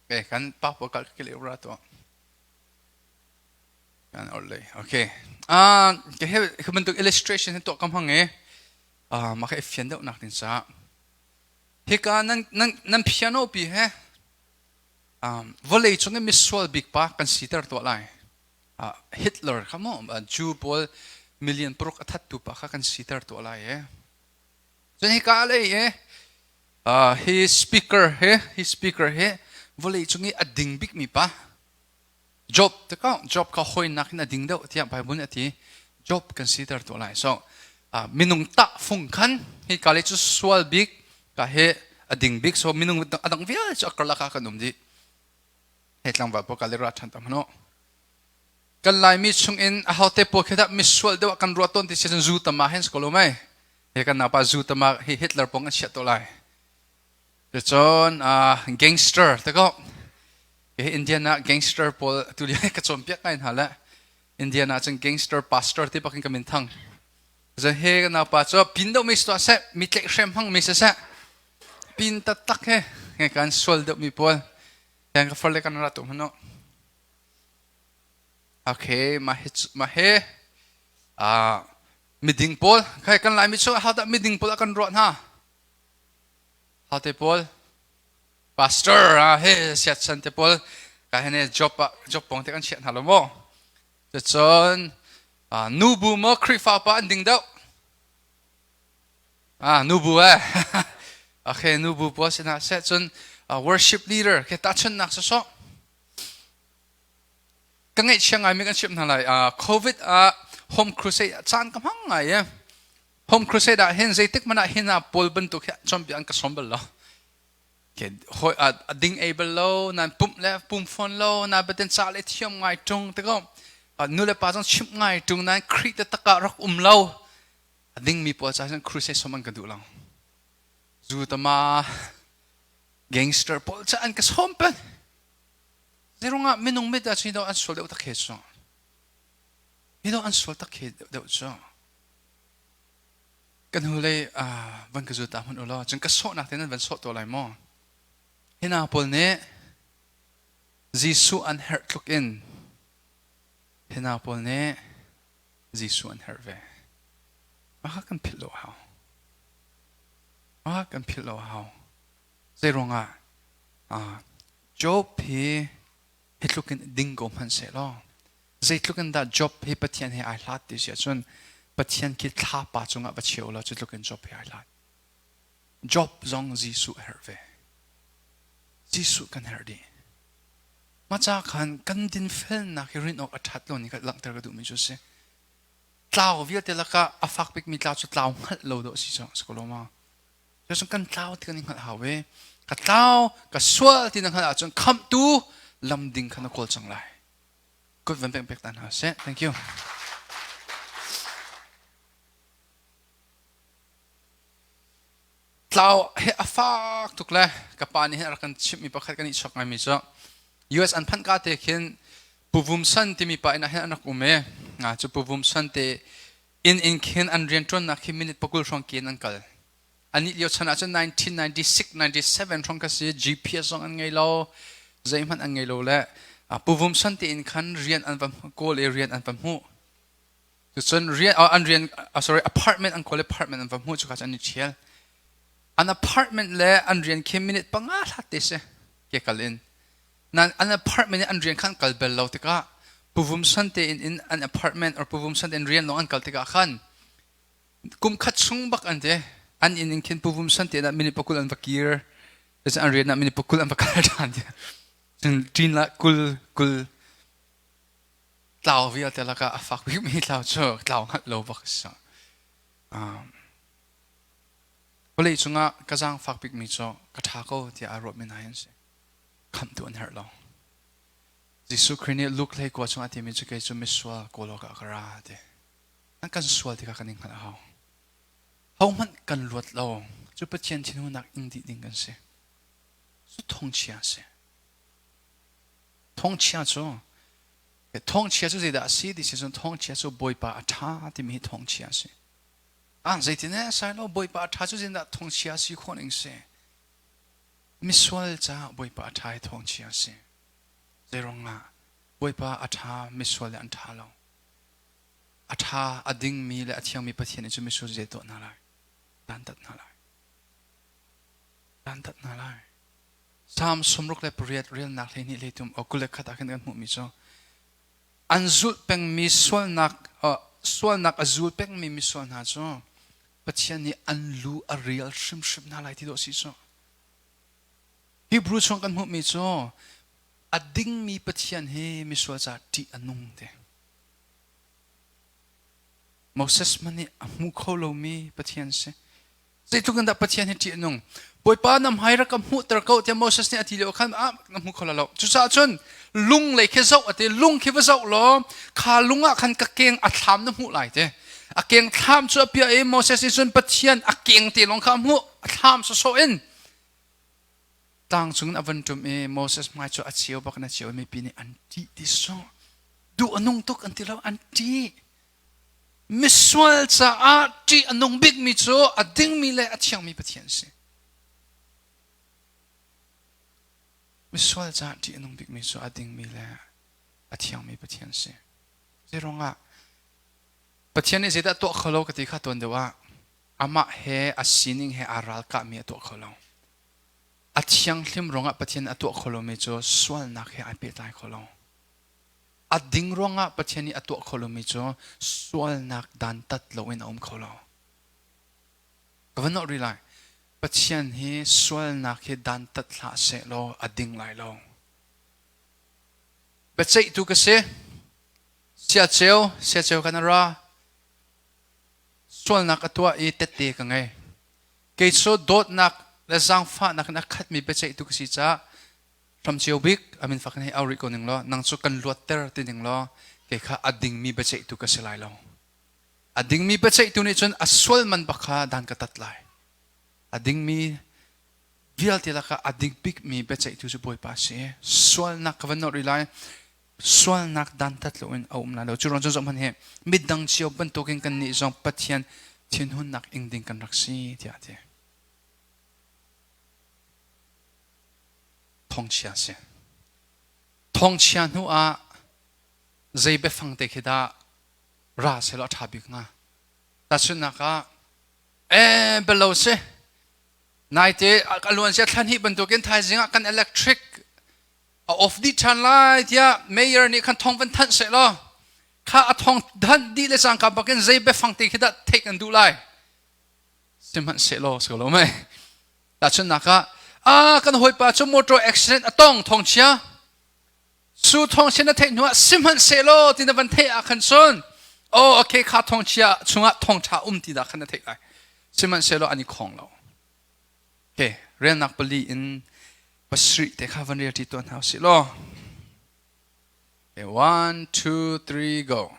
Okay, kan pa pawl kal ka ra tuah. Kan orlei. Okay. Ah, ke he bantuk illustration hi tuah kam hang e. Ah, mah kha i fian deuhnak ding caah. Hika nan nan nan piano pi he vawlei cung i misual bik pa kan siter tuah lai. Hitler kha mu Jew pawl million paruk a thattu pa kha kan siter tuah lai e. Cun hika lei e hi speaker he hi speaker he vawlei cung i a ding bikmi pa Job te ko Job kha hawinak in a ding deuh tiah Bible nih a ti. Job kan siter tuah lai. So minung tah fung khan hi ka le cu sual bik ka he a ding bik so minung a dang vialte cu a karlak ah kan um dih. He tlangval pawl ka le ra ṭhan tam hano. Kan Laimi chung in a hote pawl khi dah misual deuh ah kan ruah tawn ti si cun zu tama hen ko lo mei. He kan napa zu tama hi Hitler pong an chiah to lai. Cun gangster te ko Indian ah gangster pawl tu lio ka cawnpiak ngai hna le Indian ah cun gangster pastor ti bakin ka min thang. Cun he ka naupa cu pin deuh mi si tuah seh mi tlaihhrem hmang mi si seh pin taktak he he kan sual deuh mi pawl kan ka farle kan ra tu hmanu. Okay, mah hi mah hi miding pawl khai kan Laimi chung ah dah miding pawl a kan ruah hna. Hate pawl pastor ah he siatsan te pawl ka hene job ah job pong te kan chiah hna lo maw cun nubu maw Khrihfa pa an ding deuh ah nubu eh okay nubu pawl sinah seh cun worship leader ke tahchunnak sawsawh Ka ngaihchia ngaimi kan chimh hna lai. COVID ah Home Crusade ah caan ka hmang ngai i Home Crusade ah hin zeitik hmanh ah hin ah pawl bantuk hi cawnpiak an ka sawm bal lo. Hoi a ding ei bal lo, nan pumh le pum fawn lo, na baten ca le thiam ngai ṭung tiko. Nu le pa zong chimh ngai ṭung nan Khrih taktak ah rak um lo. A dingmi pawl ca cun crusade sawm an ka duh lo. Zu tama gangster pawl ca an ka sawm pen. Zeirungah minung mit ah cun an sual deuh tak he cu. Hi an sual tak he deuh cu. Kan hnulei van ka zul ta hmanh u law cun ka sawhnak te nan van sawh tuah lai maw? Hi hna pawl nih Jesuh an herh tluk in hi hna pawl nih Jesuh an herh ve. Mah kha kan philh lo a hau. Mah kha kan philh lo a hau. Zeiruangah Job hi hi tluk in ding ko hmanh sehlaw zeitluk in dah Job hi Pathian he ai hlat ti si ahcun Pathian khi thlapa cungah va chia u law cu tluk in Job he ai hlat. Job zong Jesuh a herh ve. Jesuh kan herh dih. Mah ca khan kan dinfelnak hi rin awk a ṭhat lo ni kha langhter ka duhmi cu a si. Tlau vialte lakah a fak bikmi tlau cu tlau hngalh lo dawh a si cu a si ko lo ma? Cucun kan tlau ti kan i hngalh hau i ka tlau ka sual ti na hngalh ahcun khamhtu lam ding kha na kawl cang lai. Kut van pek pek ta hna seh. Thank you. Tlau he a fak tuk le ka pa nih hin a rak kan chimhmi pakhat kan i chok ngaimi cu US an phanh ka te khin Pu Vum San timi pa inn ah hin an rak um i cu Pu Vum San te Inn in khin an rianṭuannak hi minute 20 hrawng ke in an kal. Anih lio chan ahcun 1996, 97 hrawng ka si. GPS zong an ngei lo. Zeihmanh an ngei lo le puvum san tein khan rian an va kawl i rian an va hmuh. Cucun rian an rian sorry apartment an kawl i apartment an va hmuh cuka cu an i ṭhial. An apartment le an rian khi minute panga hlat te si ke kal in. Nan an apartment in an rian khan kal bel lo tikah puvum san tein in an apartment or puvum san tein rian lawng an kal tikah khan kum khat chung bak an ti an inn in khin puvum san te ah minute pakul an va kir cun an rian ah minute pakul an va kal ṭhan ti cun ṭin la kul kul tlau vialte lakah a fak bikmi tlau cu tlau hngalh lo bak si vawlei cungah ka zaangfak bikmi cu ka ṭha ko tiah aa ruahmi hna hi an si khamhtu an herh lo Jesuh Khrih nih Luke hlei kua chungah a timi cu kei cu misual kawl awkah ka ra ti An kan sual tikah kan i hngalh a hau. Hohmanh kan luat lo. Cu Pathian thinhunnak ing dih ding kan si. Cu thawngchia a si. Thawngchia cu thawngchia cu zeidah a si ti si cun thawngchia cu Bawipa a ṭha timi hi thawngchia a si. Ah zeitin eh sai lo Bawipa a ṭha cu zeitindah thawngchia a si khawh ning si. Misual caah Bawipa a ṭha hi thawngchia a si. Zeiruangah Bawipa a ṭha misual le an ṭha lo. A ṭha, a dingmi le a thiangmi Pathian nih cun mitsur zei tuah hna lai? Dantat hna lai. Dantat hna lai. Psalm 68 relnak 12 hleithum o 21 ah khan kan hmuhmi cu an zulh pengmi sualnak sualnak a zul pengmi misual hna cu Pathian nih an lu a rial hrimhrim hna lai ti dawh si cu. Hebrew chung kan hmuhmi cu a dingmi Pathian hi misual ca ṭih a nung te. Moses hmanh nih a hmu kho lomi Pathian si. Zeitluk in dah Pathian hi ṭih a nung. Bawipa na hmai rak ka hmuhter ko tiah Moses nih a ti lio khan ah na hmu kho lo. Cucaah cun lung lei khi zoh a ti lung khi va zoh law kha lung ah khan ka keng a thlam na hmuh lai te. A keng thlam cu a piah i Moses nih cun Pathian a keng te lawng kha a hmuh a thlam sawsawh in tlang cungin a van ṭum i Moses hmai cu a ceu bak in a ceu i mipi nih an ṭih ti sawh duh a nung tuk an ti lo an ṭih misual caah ṭih a nung bikmi cu a dingmi le a thiangmi Pathian si misual caah ṭih a nung bikmi cu a dingmi le a thiangmi Pathian si zeiruangah Pathian nih zeidah tuah kho lo ka ti kha tuan deuh ah amah he a sining he aa ralkahmi a tuah kho lo A thianghlim ruangah Pathian a tuah kho lomi cu sualnak he ai pehtlai kho lo. A ding ruangah Pathian nih a tuah kho lomi cu sualnak dantat loin a um kho lo. Ka van nolh rih lai. Pathian hi sualnak hi dantat hlah sehlaw a ding lai lo. Biaceihtu ka si. Siaceu, siaceu kan ra. Sualnak a tuah i tette ka ngei. Kei cu dawtnak le zaangfahnak in a khatmi biaceihtu ka si caah hramceo bik a min fak in hei au rih ko ning law nang cu kan luatter ti ning law kei kha a dingmi biaceihtu ka si lai lo. A dingmi biaceihtu nih cun a sual man bak kha dan ka tat lai. A dingmi vialte lakah a ding bikmi biaceihtu cu Bawipa a si. Sualnak ka van nolh rih lai. Sualnak dantat loin a um lai lo. Cu ruang cun zohhmanh hi midang cio bantukin kannih zong Pathian thinhunnak ing ding kan rak si tiah a ti. Thawngchia a si. Thawngchia hnu ah zei biafang te khi dah ra sehlaw a ṭha bik hnga? Tahchunhnak ah, ee belo si. Naite a luancia thla hnih bantukin thaizing ah kan electric a off dih ṭhan lai tiah mayor nih khan thawng van thanh seh law kha a thawng thanh dih le cangka bakin zei biafang te khi dah theih kan duh lai sihmanhsehlaw si ko lo mei tahchunhnak ah ah kan hawipa cu motor accident a tong thawngchia su thawngchia na theih hnu ah sihmanhsehlaw ti na van theih ah khan cun oh okay kha thawngchia chungah thawngṭha um ti dah khan na theih lai sihmanhsehlaw an i khong lo Okay, relnak pali in pasarih te kha van rel ṭi tuah hna usih law. Okay, one, two, three, go.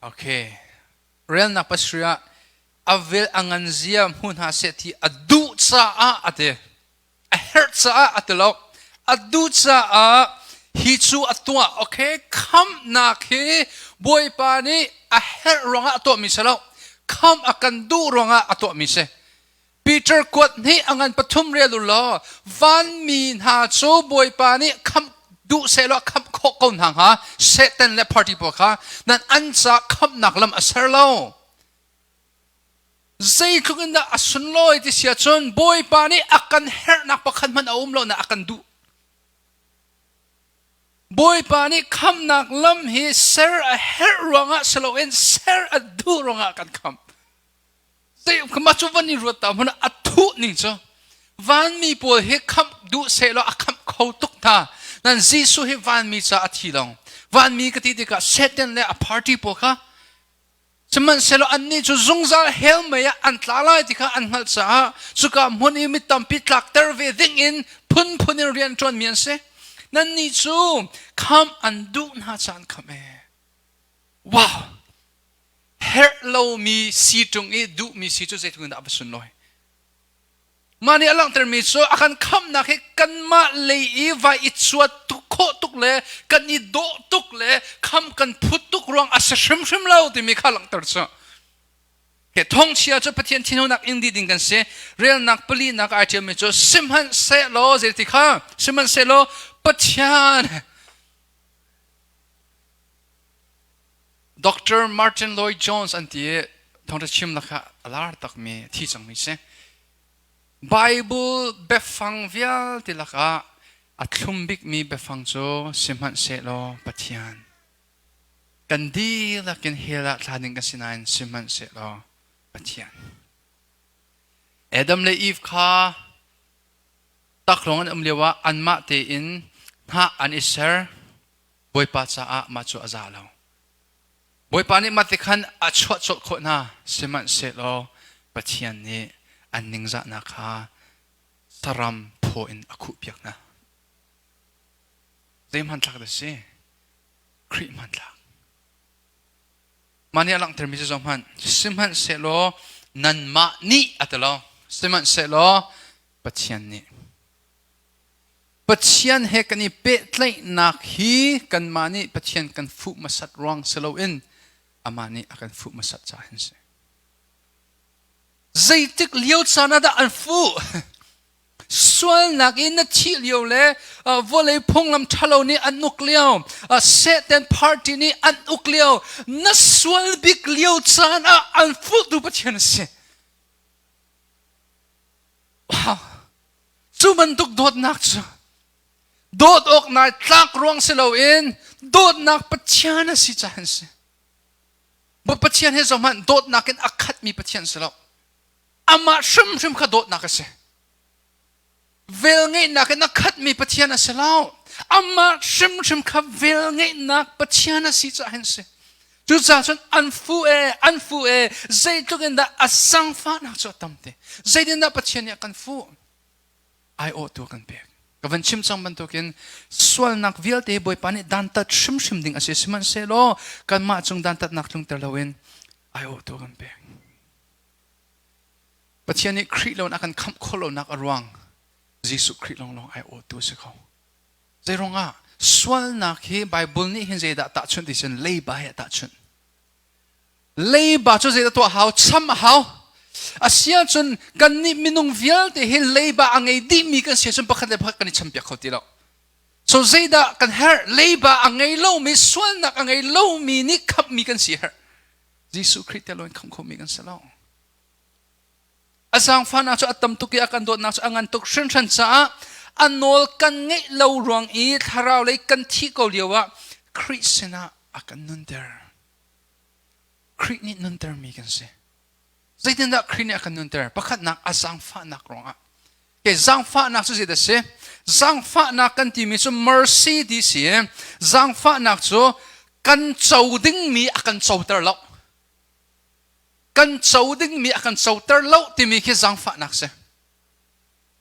Okay. Relnak pasarih ah a vel a ngan zia hmu hna seh ti a duh caah a ti. A herh caah a ti lo. A duh caah hi cu a tuah. Okay, khamhnak hi Bawipa nih a herh ruangah a tuahmi si lo. Khamh a kan duh ruangah a tuahmi si. Peter kuat hnih a ngan pathum rel u law vanmi hna cu Bawipa nih khamh duh sehlaw khamh khawh ko hna hnga. Satan le party pawl kha nan an ca khamhnak lam a ser lo. Zeitluk in dah a sunlawi ti si ahcun Bawipa nih a kan herhnak pakhat hmanh a um lo na a kan duh. Bawipa nih khamhnak lam hi ser a herh ruangah si loin ser a duh ruangah a kan khamh. Mah cu van i ruat ta hmanh a thuh ning cu vanmi pawl hi khamh duh sehlaw a khamh kho tuk hna. Nan Jesuh hi vanmi ca a thi lo. Vanmi ka ti tikah Satan le a party pawl kha Sihmanhsehlaw annih cu zungzal hell mei ah an tla lai ti kha an hngalh caah cuka hmun i mi tampi tlakter ve ding in phunphun in rian ṭuanmi an si. Nannih cu khamh an duh hna caah an khamh ee. Wow! Herh lomi si ṭung i duhmi si cu zeitluk in dah a va sunlawi. Mah nih a langhtermi cu a kan khamhnak hi kanmah lei i vai i cuat tuk khawh tuk le kan i dawh tuk le kham kan phut tuk ruang a si hrimhrim lo timi kha langhter cu. Ke thawngchia cu Pathian thinhunnak in dih ding kan si. Relnak palinak ai ṭialmi cu sihmanhsehlaw zeiti kha sihmanhsehlaw Pathian Dr. Martin Lloyd Jones an ti i thawngṭha chim lakah a lar takmi a thi cangmi si. Bible biafang vialte lakah a thlum bikmi biafang cu sihmanhsehlaw Pathian. Kan dihlak in hell ah thla ding kan si nain sihmanhsehlaw Pathian. Adam le Eve kha taklawng an um lioah anmah tein hnah an i ser. Bawipa caah mah cu a za lo. Bawipa nih mah ti khan a chuah colh khawh hna, sihmanhsehlaw Pathian nih an ningzahnak kha saram phaw in a khuhpiak hna. Zei hmanthlak dah si? Khrih hmanthlak. Mah nih a langhtermi cu zohhmanh. Sihmanhsehlaw nanmah nih a ti lo. Sihmanhsehlaw Pathian nih. Pathian he kan i pehtlaihnak hi kanmah nih Pathian kan fuh hmasat ruang si loin amah nih a kan fuh hmasat caah hin si. Zeitik lio caan ah dah an fuh? Sualnak in na thih lio le vawlei phunglam ṭhalo nih an uk lio, Satan party nih an uk lio, na sual bik lio caan ah an fuhtu Pathian a si. Wow. Cu bantuk dawtnak cu dawt awk nai tlak ruang si loin dawtnak Pathian a si caah an si. Pathian he zohhmanh dawtnak in a khatmi Pathian si lo. Amah hrimhrim kha dawtnak a si. Velngeihnak in a khatmi Pathian a si lo. Amah hrimhrim kha velngeihnak Pathian a si caah an si. Cucaah cun an fu e, an fu e, zeitluk in dah a sangfahnak cu a tam te. Zeitin dah Pathian nih a kan fuh? Aiawhtu a kan pek. Ka van chim cang bantukin sualnak vialte Bawipa nih dantat hrimhrim ding a si. Sihmanhsehlaw kanmah cung dantatnak tlungter loin aiawhtu a kan pek. Pathian nih Khrih loin a kan khamh khawh lonak a ruang Jesuh Khrih lawnglawng aiawhtu a si kho. Zeiruangah sualnak hi Bible nih hin zeidah tahchunh ti cun leiba he a tahchunh. Leiba cu zeidah tuah hau? Cham a hau. Asiahcun kannih minung vialte hi leiba a ngei dihmi kan si ahcun pakhat le pakhat kan i champiak kho ti lo. So zeidah kan herh? Leiba a ngei lomi, sualnak a ngei lomi nih khamhmi kan si herh. Jesuh Khrih tel loin khamh khomi kan si lo. A zaangfahnak cu a tam tuk i a kan dawtnak cu a ngan tuk hringhran caah a nawl kan ngeih lo ruang i thlarau lei kan thih ko lio ah Khrih sinah a kan nunter. Khrih nih nuntermi kan si. Zeitindah Khrih nih a kan nunter? Pakhatnak a zaangfahnak ruangah. Ke zaangfahnak cu zeidah si? Zaangfahnak kan timi cu mercy ti si. Zaangfahnak cu kan co dingmi a kan coter lo. Kan co dingmi a kan coter lo timi khi zaangfahnak si.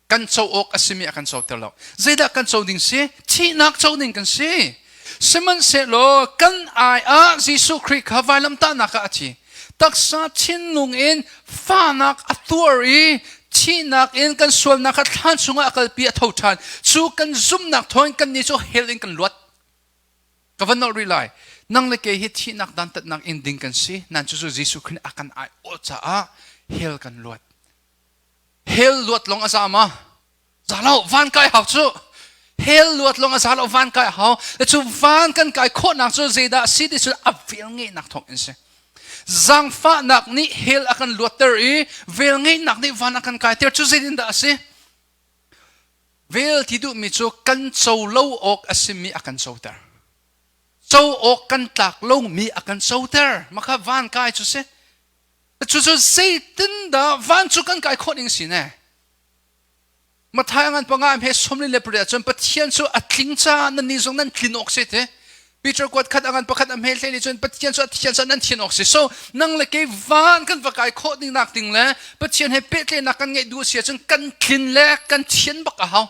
Kan co awk a simi a kan coter lo. Zeidah kan co ding si? Thihnak co ding kan si. Sihmanhsehlaw kan ai ah Jesuh Khrih kha vailamtahnak ah a thi. Taksa thinlung in fahnak a tuar i thihnak in kan sualnak kha thlan chungah a kalpi, a tho ṭhan. Cu kan zumhnak thawngin kannih cu hell in kan luat. Ka van nolh rih lai. Nang le kei hi thihnak dantatnak in ding kan si. Nan cucu Jesuh Khrih nih a kan aiawh caah hell kan luat. Hell luat lawng a za ma? Za lo, van kai hau cu. Hell luat lawng a za lo, van kai hau. Cu van kan kai khawhnak cu zeidah a si ti cu a velngeihnak thawng in si. Zaangfahnak nih hell a kan luatter i velngeihnak nih van a kan kaiter cu zeitindah a si? Vel ti duhmi cu kan co lo awk a simi a kan coter. Co awk kan tlak lomi a kan coter. Mah kha van kai cu si. Cucu zeitindah van cu kan kai khawh ning si ne? Matthai ngan panga he 48 cun Pathian cu a tling caah nannih zong nan tlin awk si te. Peter kuat khat angan pakhat a hmel hlei nih cun Pathian cu a thian caah nan thian awk si. So nang le kei van kan va kai khawh ding nak ding le Pathian he pehtlaihnak kan ngeih duh si ahcun kan tlin le kan thian bak a hau.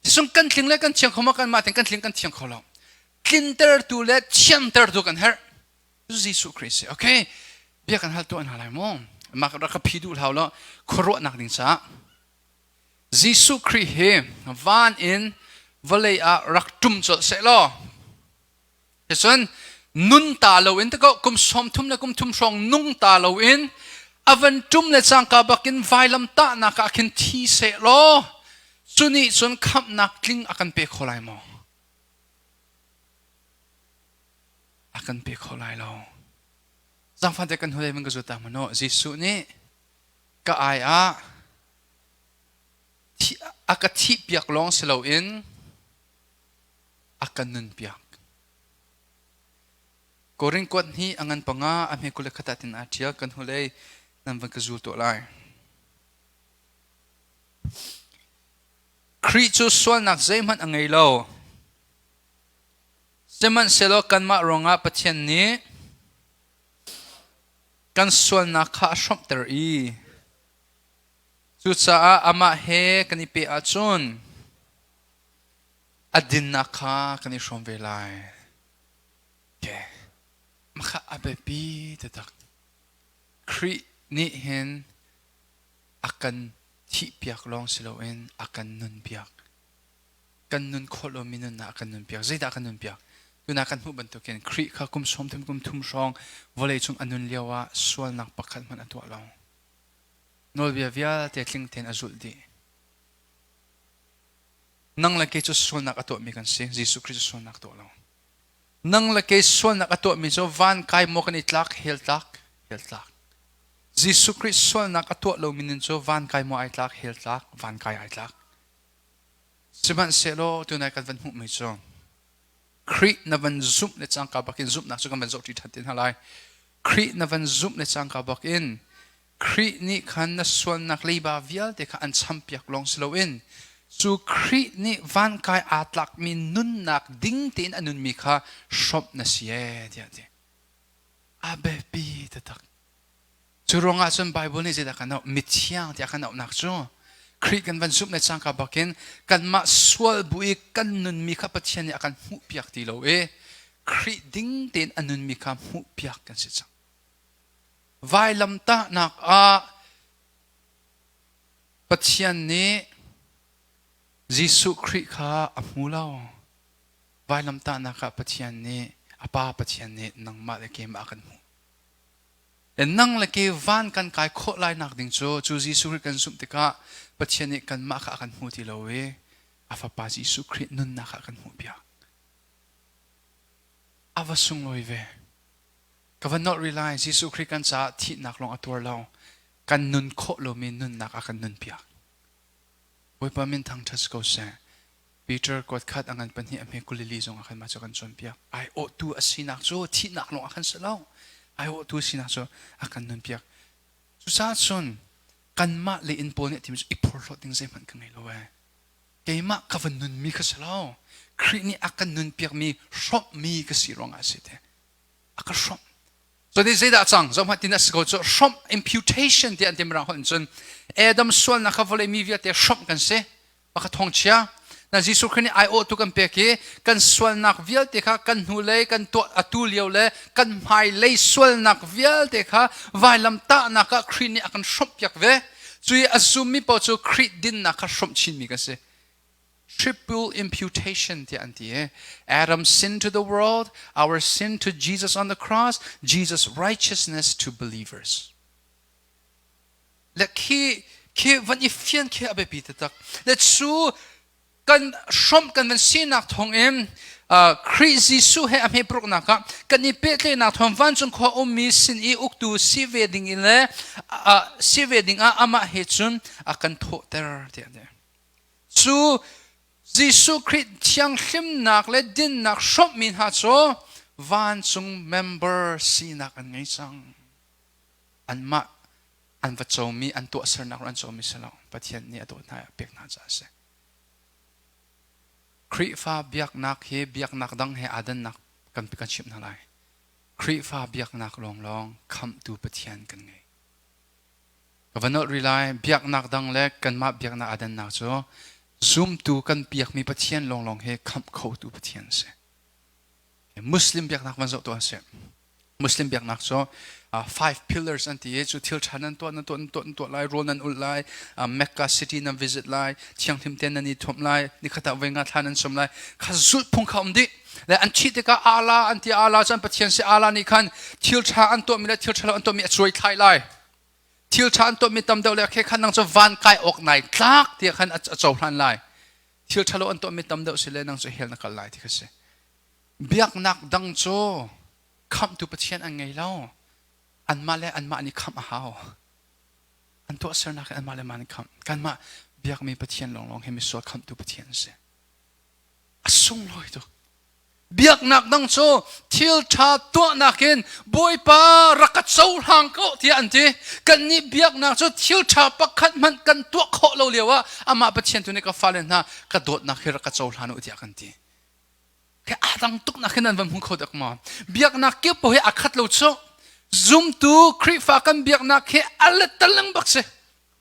Sung kan tling le kan thiang kho ma kan mah ten kan tling kan thiang kho lo. Tlintertu le thiantertu kan herh. Jesuh Khrih si. Okay. Bia kan hal tuah hna lai mu. Mah rak ka phi duh hlau lo khuaruahnak ding caah. Jesuh Khrih hi van in vawlei ah rak ṭum colh seh law cun nun ta loin tiko kum 30 le kum thum hrawng nung ta loin a van ṭum le cangka bakin vailam tahnak ah khin thi seh law cu nih cun khamhnak tling a kan pe kho lai maw? A kan pe kho lai lo. Zangfante kan hnulei man ka zul ta hmanh u. Jesuh nih ka ai ah a ka thihpiak lawng si loin a ka nunpiak. Korin kuat hnih a ngan panga a hme 21 ah tin aa ṭial kan hnulei nan van ka zul tuah lai. Khrih cu sualnak zeihmanh a ngei lo. Sihmanhsehlaw kanmah ruangah Pathian nih kan sualnak kha a hrawmhter i cucaah amah he kan i peh ahcun a dinnak kha kan i hrawm ve lai. Okay. Mah kha a biapi taktak. Khrih nih hin a kan thihpiak lawng si loin a kan nunpiak. Kan nun khawh lomi nunnak a kan nunpiak. Zeidah a kan nunpiak? Tuna kan hmuh bantukin Khrih kha kum 30 kum thum hrawng vawlei cung a nun lio ah sualnak pakhat hmanh a tuah lo. Nawlbia vialte tling tein a zulh dih. Nang le kei cu sualnak a tuahmi kan si. Jesuh Khrih cu sualnak tuah lo. Nang le kei sualnak a tuahmi cu van kai maw kan i tlak, hell tlak, hell tlak. Jesuh Khrih sualnak a tuah lomi nun cu van kai maw ai tlak, hell tlak, van kai ai tlak. Sihmanhsehlaw tunai kan van hmuhmi cu Khrih na van zumh le cangka bakin zumhnak cu kan van zohṭi ṭhan te hna lai. Khrih na van zumh le cangka bakin Khrih nih khan na sualnak leiba vialte kha an champiak lawng si loin cu Khrih nih vankai aa tlakmi nunnak ding tein a nunmi kha hrawmh na si ee tiah a ti. A biapi taktak. Cu ruangah cun Bible nih zeidah kan auh? Mithiang tiah kan auhnak cu Khrih kan van zumh le cangka bakin kanmah sual bu i kan nunmi kha Pathian nih a kan hmuhpiak ti lo i Khrih ding tein a nunmi kha hmuhpiak kan si cang. Vailamtahnak ah Pathian nih Jesuh Khrih kha a hmu lo. Vailamtahnak ah Pathian nih a Pa Pathian nih nangmah le keimah a kan hmuh. Nang le ke van kan kai khawh lai nak ding cu cu Jesuh Khrih kan zumh tikah Pathian nih kanmah kha a kan hmu ti lo i a fapa Jesuh Khrih nunnak ah a kan hmuhpiak. A va sunglawi ve. Ka va nolh rih lai Jesuh Khrih kan caah thihnak lawng a tuar lo. Kan nun khawh lomi nunnak a kan nunpiak. Bawipa min thangṭhat si ko seh. Peter kuat khat a ngan pahnih a hme 22 zong ah khan mah cu kan cawnpiak. Aiawhtu a sinak cu thihnak lawng ah khan si lo. Aiawhtu a sinak cu a kan nunpiak. Cucaah cun kanmah le inn pawl nih a timi cu i phorhlawt ding zeihmanh ka ngei lo ee. Keimah ka va nunmi kha si lo. Khrih nih a kan nunpiakmi hrawmhmi ka si ruangah a si te. A ka hrawmh. So ni zeidah cang zohhmanh tin a si ko cu hrawmh imputation tiah an ti mirang holh in cun Adam sualnak kha vawlei mi vialte hrawmh kan si. Pakhat thawngchia. Na Jesuh Khrih nih aiawhtu kan pek i kan sualnak vialte kha kan hnulei kan tuah atu lio le kan hmailei sualnak vialte kha vailam tahnak ah Khrih nih a kan hrawmhpiak ve. Cu i a zummi paoh cu Khrih dinnak kha hrawmh chinmi kan si. Triple imputation tiah an ti i Adam sin to the world, our sin to Jesus on the cross, Jesus righteousness to believers. Le khi khi van i fian khi a biapi taktak. Le cu kan hrawmh kan van sinak thawngin Khrih Jesuh he a hmepruknak ah kan i pehtlaihnak thawng vancung khua ummi sin i uktu si ve ding in le si ve ding ah amah he cun a kan thawhter tiah a ti. Cu Jesuh Khrih thianghlimnak le dinnak hrawmhmi hna cu vancung member sinak an ngei cang. Anmah an va comi, an tuahsernak an comi si lo. Pathian nih a dawt hna i a pek hna caah a si. Khrihfa biaknak hi biaknak dang he aa dannak kan kan chimh hna lai. Khrihfa biaknak lawnglawng khamhtu Pathian kan ngei. Ka va nolh rih lai. Biaknak dang le kanmah biaknak aa dannak cu zumtu kan biakmi Pathian lawnglawng hi khamh khotu Pathian a si. Muslim biaknak van zoh tuah sih. Muslim biaknak cu five pillars an ti i cu thil ṭha nan tuah nan tuah nan tuah nan tuah lai rawl nan ulh lai Mecca city nan visit lai thianghlim tein nan i thuamh lai nikhat ah voi nga thla nan sum lai kha zulhphung kha um dih le an thih tikah Allah an ti Allah cu an Pathian si Allah nih khan thil ṭha an tuahmi le thil ṭha lo an tuahmi a cuai thlai lai thil ṭha an tuahmi tam deuh le khe khan nang cu van kai awk nai tlak tiah khan a cohlan lai thil ṭhalo an tuahmi tam deuh si le nang cu hell na kal lai ti kha si biaknak dang cu khamhtu Pathian an ngei lo anmah le anmah nih khamh a hau an tuahsernak in anmah le mah nih khamh kanmah biakmi Pathian lawnglawng hi misual khamhtu Pathian a si a sunglawi tuk Biaknak dang cu thil ṭha tuahnak in Bawipa rak ka cohlang ko tiah an ti. Kannih biaknak cu thil ṭha pakhat hmanh kan tuah khawh lo lio ah amah Pathian tu nih ka fale hna ka dawtnak hi rak ka cohlan u tiah kan ti. Khi aa dang tuknak hin nan van hmu kho dek maw? Biaknak kip paoh hi aa khat lo cu. Zumtu Khrihfa kan biaknak hi a lettaling bak si.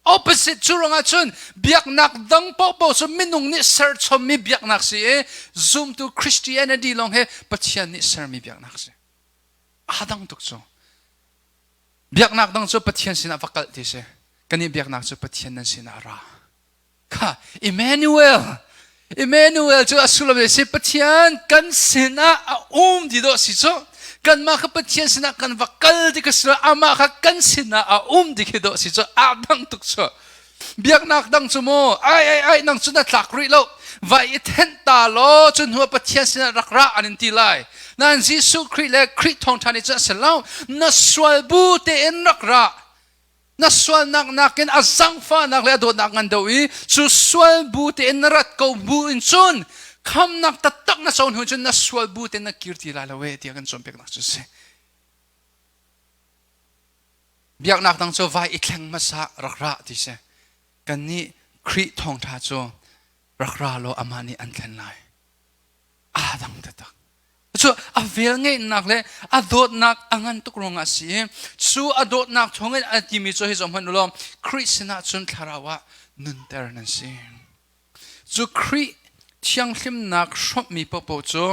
Opposite cu ruangah cun biaknak dang paohpaoh cu minung nih serchommi biaknak si i zumtu Christianity lawng hi Pathian nih sermi biaknak si. Aa dang tuk cu. Biaknak dang cu Pathian sinah va kal ti si. Kannih biaknak cu Pathian nan sinah ra. Kha Emmanuel Emmanuel cu a sullam si Pathian kan sinah a um ti dawh si cu kanmah kha Pathian sinah kan va kal ti ka si amah kha kan sinah a um ti khi dawh si cu aa dang tuk cu biaknak dang cu mu ai ai ai nang cu na tlak rih lo vai i thenh ta law cu hnu Pathian sinah rak ra an in ti lai nain Jesuh Khrih le Khrih thawngṭha nih cun a si lo na sual bu tein rak ra na sualnak nakin a zangfahnak le a dawtnak ngan deuh i cu sual bu tein na rat ko bu in cun khamnak taktak na co hnu cun na sual bu tein na kir ti lai lo e tiah kan cawnpiaknak cu si biaknak dang cu vai i thleng hmasa rak ra ti si kannih Khrih thawngṭha cu rak ra law amah nih an thlen lai aa dang taktak cu a velngeihnak le a dawtnak a ngan tuk ruangah a si i cu a dawtnak thawngin a timi cu hi zoh hmanh u law Khrih sinah cun thlarau ah nunter nan si cu Khrih thianghlimnak hrawmhmi paohpaoh cu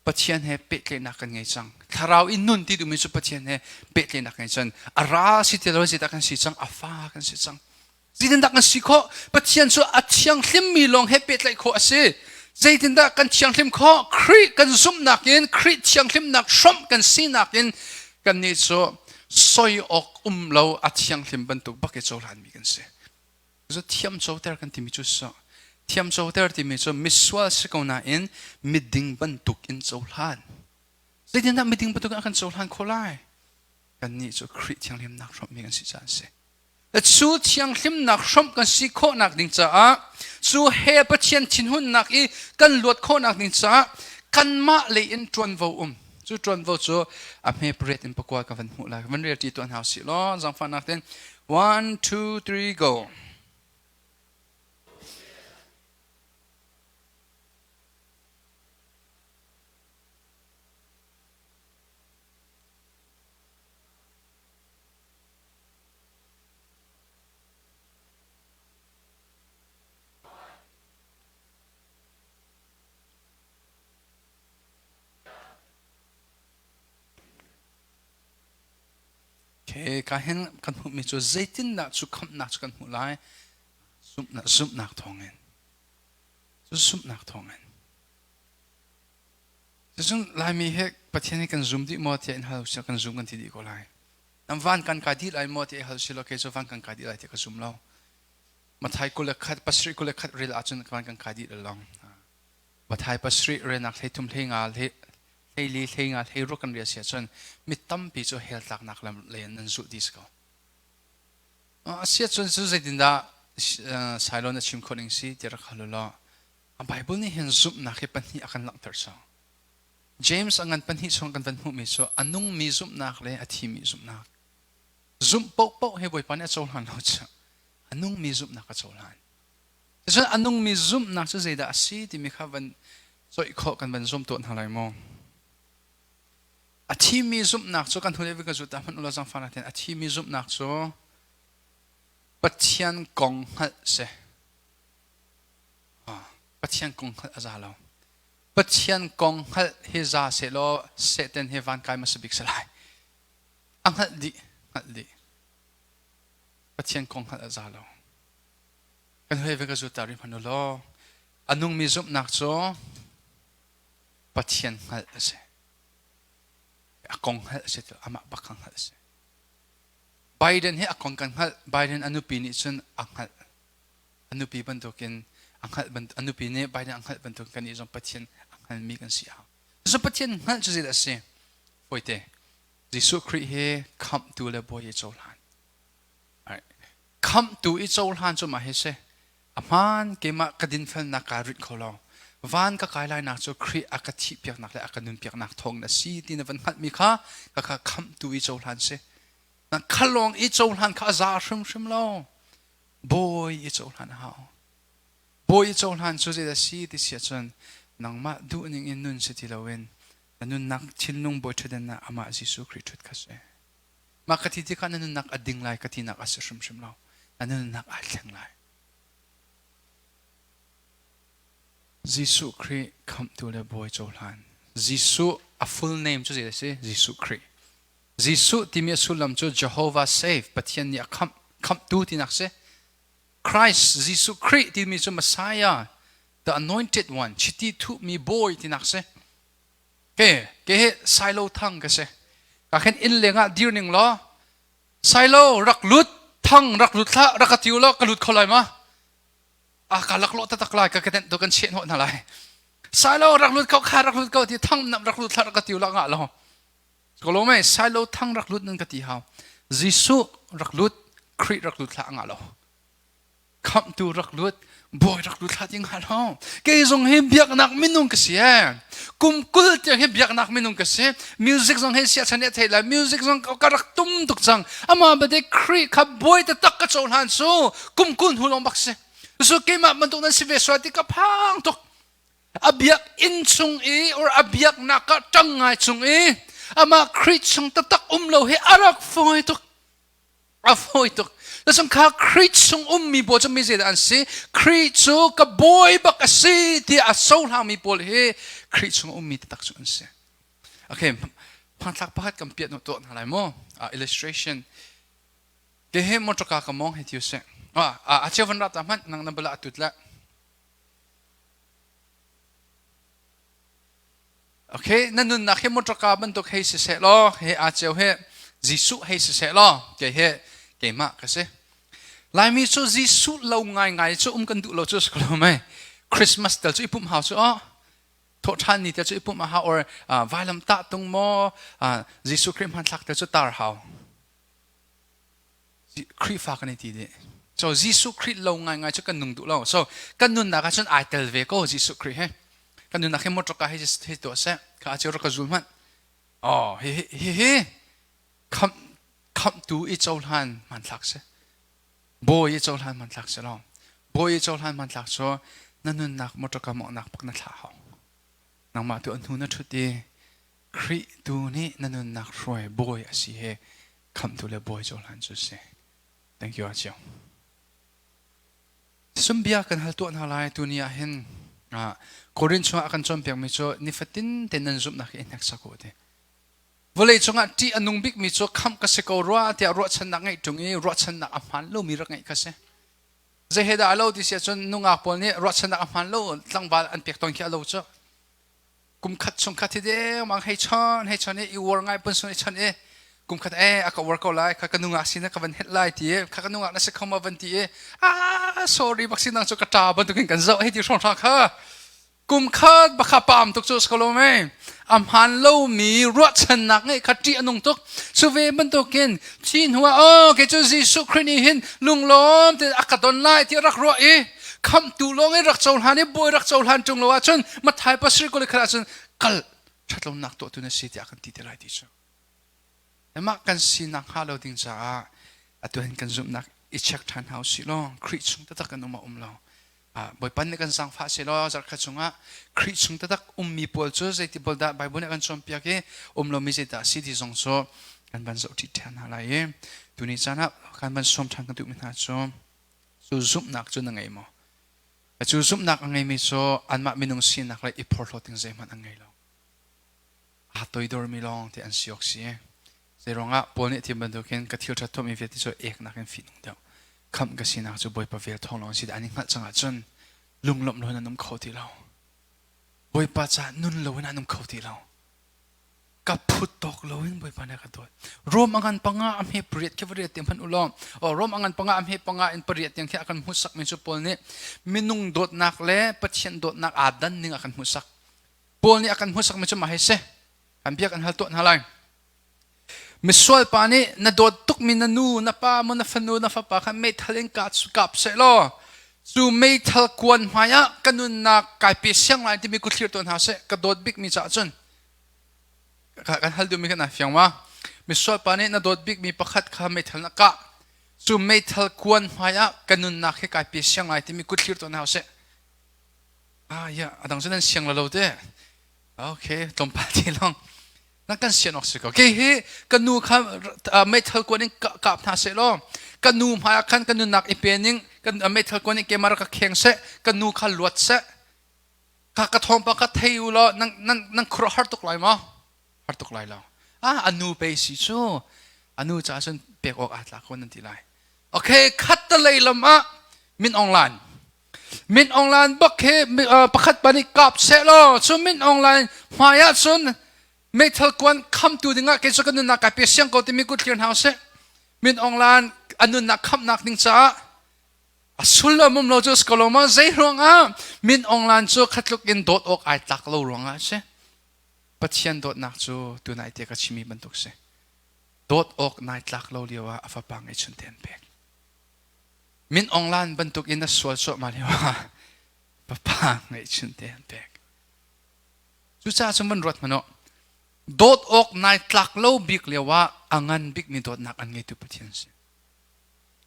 Pathian he pehtlaihnak kan ngei cang thlarau in nun ti duhmi cu Pathian he pehtlaihnak ngei cang a ra si ti lo zeidah kan si cang a fa kan si cang Zeitindah kan si khawh? Pathian cu a thianghlimmi lawng he pehtlaih khawh a si. Zeitindah kan thianghlim khawh? Khrih kan zumhnak in, Khrih thianghlimnak hrawmh kan sinak in kannih cu soi awk um lo a thianghlim bantuk bak i cohlanmi kan si. Cu thiam coter kan timi cu so. Thiam coter timi cu misual si ko nain miding bantuk in cohlan. Zeitindah miding bantuk in a kan cohlan khawh lai? Kannih cu Khrih thianghlimnak hrawmhmi kan si caah a si. Cu thianghlimnak hrawmh kan si khawhnak ding caah cu he Pathian thinhunnak i kan luat khawhnak ding caah kanmah lei in ṭuanvo um. Cu ṭuanvo cu a hme pariat in pakua ka van hmuh lai. Van rel ṭi tuah hna usih law zaangfahnak tein one two three go. Okay, ka hin kan hmuhmi cu zeitindah cu khamhnak cu kan hmuh lai? Zumhnak, zumhnak thawngin. Cu zumhnak thawngin. Cucun Laimi he Pathian hi kan zum dih maw tiah in hal usih kan zum kan ti dih ko lai. Nan van kan kai dih lai maw tiah hal usih law kei cu van kan kai dih lai tiah ka zum lo. Mathai 21 pasarih 21 rel ahcun van kan kai dih long. Mathai pasarih relnak 13 hlei nga 14 hlei nga 16 kan rel si ahcun mi tampi cu hell tlaknak lam lei in nan zulh dih si ko. A si ahcun cu zeitindah Sailo na chim khawh ning si ti rak hal u law Bible nih hin zumhnak hi pahnih a kan langhter cang. James a ngan pahnih chung kan van hmuhmi cu a nungmi zumhnak le a thimi zumhnak. Zumh paohpaoh hi Bawipa nih a cohlan lo cu a nungmi zumhnak a cohlan. Cun a nungmi zumhnak cu zeidah a si timi kha van coih khawh kan van zum tuah hna lai maw? A thimi zumhnak cu kan hnu le ka zut ah hmanh ulaw zangfah a thimi zumhnak cu Pathian kong hngalh si. Pathian kong hngalh a za lo. Pathian kong hngalh hi za sehlaw Satan hi van kai hmasa bik si lai. A hngalh dih, hngalh dih. Pathian kong hngalh a za lo. Kan hoi ve ka zut ta rih hmanh u law a nungmi zumhnak cu Pathian hngalh a si. A kong hngalh a si amah bak kha hngalh a si. Biden hi a kong kan hngalh. Biden a nupi nih cun a hngalh. A nupi bantukin a hngalh a nupi nih Biden a hngalh bantukin kan nih zong Pathian a hngalmi kan si hau. Cucu Pathian hngalh cu zeidah a si? Fawite. Jesuh Khrih hi khamhtu le bawi i cohlan. Khamhtu i cohlan cu mah hi si. A hmaan keimah ka dinfelnak kaa rinh kho lo. Van ka kai lainak cu Khrih a ka thihpiaknak le a ka nunpiaknak thawng in a si ti na van hngalhmi kha ka kha khamhtu i cohlan si. Na khalawng i cohlan kha a za hrimhrim lo. Bawi i cohlan a hau. Bawi i cohlan cu zeidah si ti si ahcun nangmah duhning in nun si ti loin na nunnak thinlung bawi ṭhutdan ah amah Jesuh Khrih ṭhut kha si. Mah ka ti tikah na nunnak a ding lai ka tinak a si hrimhrim lo. Na nunnak aa thleng lai. Jesuh Khrih khamhtu le bawi cohlan. Jesuh a full name cu zei a si? Jesuh Khrih. Jesuh timi a sullam cu Jehovah save, Pathian nih a khamh, khamhtu tinak si. Christ, Jesuh Khrih timi cu Messiah, the anointed one, chiti thuhmi bawi tinak si. Ke, ke hi Silo thang ka si. Ka khin inn lengah dir ning law, Silo rak lut, thang rak lut hlah, rak ka tiu law ka lut kho lai ma? A ka laklawh taktak lai, ka ka tenh tu kan cheh hnawh hna lai. Silo rak lut ko, kha rak lut ko ti thang nam rak lut hlah rak ka tiu la ngah lo. Ko lo mei Silo thang rak lut nan ka ti hau. Jesuh rak lut, Khrih rak lut hlah ngah lo. Khamhtu rak lut, bawi rak lut hlah ti ngah lo. Kei zong hi biaknak minung ka si ee. Kum 20 tiang hi biaknak minung ka si. Music zong hi siachan nih a theih lai. Music zong ka rak tum tuk cang. Amah bate Khrih kha bawi taktak ka cohlan cu kum 20 hnu lawng bak si. Cu keimah bantuk nan si ve sual ti ka phang tuk. A biakinn chung i or a biaknak ah ṭang ngai chung i amah Khrih chung taktak um lo hi a rak fawi tuk. A fawi tuk. Cun kha Khrih chung ummi pawl cu mi zeidah an si? Khrih cu ka bawi bak a si tiah a cohlangmi pawl hi Khrih chung ummi taktak cu an si. Okay, hmanthlak pakhat kan piah tuah hna lai mu. Illustration. Ke he motorka ka mong he ti usih. A cheu van ra ta hmanh nang na bala atut la. Okay, na nunnak hi motorka bantuk hei si seh law, he aa ceu he Jesuh hei si seh law, kei he keimah ka si. Laimi cu Jesuh lo ngaingai cu um kan duh lo cu si ko mei. Christmas tel cu i pumh hau cu oh. Thawhṭhan ni tel cu i pumh a hau or vailam tah tung maw Jesuh Khrih hmanthlak tel cu tar hau. Khrihfa kan i ti dih. So Jesuh Khrih lo ngaingai cu kan nung duh lo. So kan nunnak ah cun ai tel ve ko Jesuh Khrih he. Kan nunnak hi motor ka hei hei tuah seh. Kha a rak ka zul hmanh. Oh hi hi hi khamh khamhtu i cohlan hmanthlak si. Bawi i cohlan hmanthlak si lo. Bawi i cohlan hmanthlak cu na nunnak motor ka mawhnak pak na thlah hau. Nangmah tu an hnu na ṭhut i Khrih tu nih na nunnak hruai bawi a si he khamhtu le bawi cohlan cu si. Thank you Acio. Sumbia kan hal tuah hna lai tuni ah hin Korin chungah a kan cawnpiakmi cu nifatin te nan zumhnak hi i hneksak u ti. Vawlei cungah ṭih a nung bikmi cu khamh ka si ko rua tiah ruahchannak ngeih ṭung i ruahchannak a hmaan lomi rak ngeih kha si. Zei he dah a lo ti si ahcun nungak pawl nih ruahchannak a hmaan lo tlangval an pek tawn khi a lo cu. Kum khat chung khat hi dengmang hei chon hei chon i i uar ngai pun sun i chon i kum khat e a ka uar ko lai kha ka nungak sin ka van het lai ti i kha ka nungak na si kho ma van ti i ah sorry bak sin nang cu ka ṭa bantukin kan zoh hei ti hrawng hrawng kha Kum khat bakha paam tuk cu si ko lo mei. A hmaan lomi ruahchannak ngeih kha ṭih a nung tuk. Cu ve bantukin thi hnuah oh kei cu Jesuh Khrih nih hin lunglawm tein a ka don lai ti rak ruah i khamhtu lawng in rak cohlan i bawi rak cohlan ṭung lo ahcun Matthai pasarih 21 ahcun kal ṭhatlonak tuahtu na si tiah kan ti te lai ti cu. Mah kan sinak hnga lo ding caah atu hin kan zumhnak i check ṭhan hna usih law Khrih chung taktak kan um a um lo. Bawipa nih kan zaangfah sehlaw zarhkhat chungah Khrih chung taktak ummi pawl cu zeiti pawl dah Bible nih a kan cawnpiak i um lomi zeidah a si ti zong cu kan van zoh ṭi ṭhan hna lai i tuni caan ah kan van sawm ṭhan kan duhmi hna cu cu zumhnak cu na ngei maw? Cu zumhnak a ngeimi cu anmah minung sinak le i phorhlawt ding zeihmanh an ngei lo. Aa toidormi lawng te an si awk si. Zeiruangah Paul nih a thim bantukin ka thil ṭhat tuahmi vialte cu eknak in fihnung deuh. Khamh ka sinak cu Bawipa vel thawng lawng si an i hngalh cang ahcun lunglawmh loin an um kho ti lo. Bawipa caah nun loin an um kho ti lo. Ka phut tawk loin Bawipa nih a ka dawt. Rom a ngan panga a hme pariat khi pariat tiang hmanh u law, Rom a ngan panga a hme panga in pariat tiang khi a kan hmuhsakmi cu Paul nih minung dawtnak le Pathian dawtnak aa dan ning a kan hmuhsak. Paul nih a kan hmuhsakmi cu mah hi si. Kan bia kan hal tuah hna lai. Misual pa nih na dawt tukmi na nu, na pa maw na fanu, na fapa kha meithal in kap seh law cu meithal kuan hmai ah ka nunnak kai pe siang lai timi kuthlir tuah hna seh ka dawt bikmi caah cun kan hal duhmi kan fiang ma misual pa nih na dawt bikmi pakhat kha meithal na kah cu meithal kuan hmai ah ka nunnak hi kai pe siang lai timi kuthlir tuah hna seh ah ya adang cu nan siang lo te okay tlawmpal ti long na kan sian awk si ko kei hi ka nu kha meithal kuan in kap hna seh law ka nu hmai ah khan ka nunnak i pe ning kan meithal kuan in kemar ka kheng seh ka nu kha luat seh ka ka thawngpa ka thei u law nan nan nan khur har tuk lai maw har tuk lai lo ah anu pe si cu anu ca cun pek awk aa tlak ko nan ti lai okay khat ta lei lam ah min ong lan Min Aung Hlaing bak hi pakhat pa nih kap seh law cu Min Aung Hlaing hmai ah cun meithal kuan khamtu dingah kei cu ka nunnak kai pe siang ko timi kut thlir hna usih. Min Aung Hlaing a nunnak khamnak ding caah a sullam um lo cu si ko lo ma zei ruangah Min Aung Hlaing cu khatluk in dawt awk ai tlak lo ruangah a si. Pathian dawtnak cu tunai te ka chimi bantuk si. Dawt awk nai tlak lo lio ah a fapa ngeihchun te an pek. Min Aung Hlaing bantuk in a sual cuahmah lio ah papa ngeihchun te an pek. Cucaah cun van ruat hmanh u. Dawt awk nai tlak lo bik lio ah a ngan bikmi dawtnak an ngeitu Pathian si.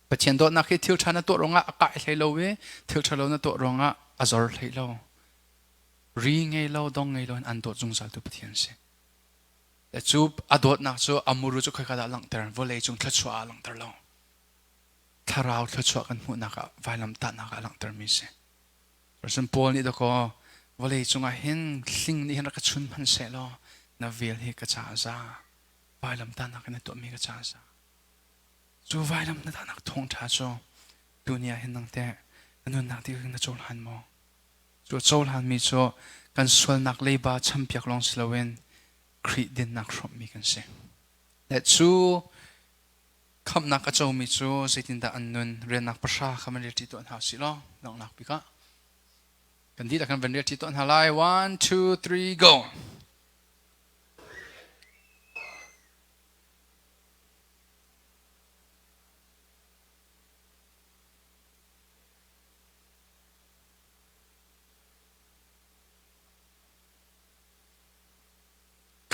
Pathian dawtnak hi thil ṭha na tuah ruangah a kai hlei lo i thil ṭha lo na tuah ruangah a zor hlei lo. Ri ngei lo, dong ngei lo in an dawt zungzaltu Pathian si. Cu a dawtnak cu a muru cu khoika dah langhter? Vawlei cung thluachuah ah langhter lo. Thlarau thluachuah kan hmuhnak ah vailamtahnak ah a langhtermi a si. Cun Paul nih dakaw vawlei cungah hin hling nih hin rak ka chun hmanh seh law na vel hi ka caah za vailamtahnak in na tuahmi ka caah za. Cu vailam na tahnak thawngṭha cu tuni ah hin nang teh na nunnak dihlak in na cohlan maw? Cu a cohlanmi cu kan sualnak leiba champiak lawng si loin Khrih dinnak hrawmhmi kan si. Le cu Khamhnak a comi cu zeitindah an nun? Riannak pahra kha van relṭi tuah hna usih law donghnak bik ah kan dihlak kan van relṭi tuah hna lai. One, two, three, go.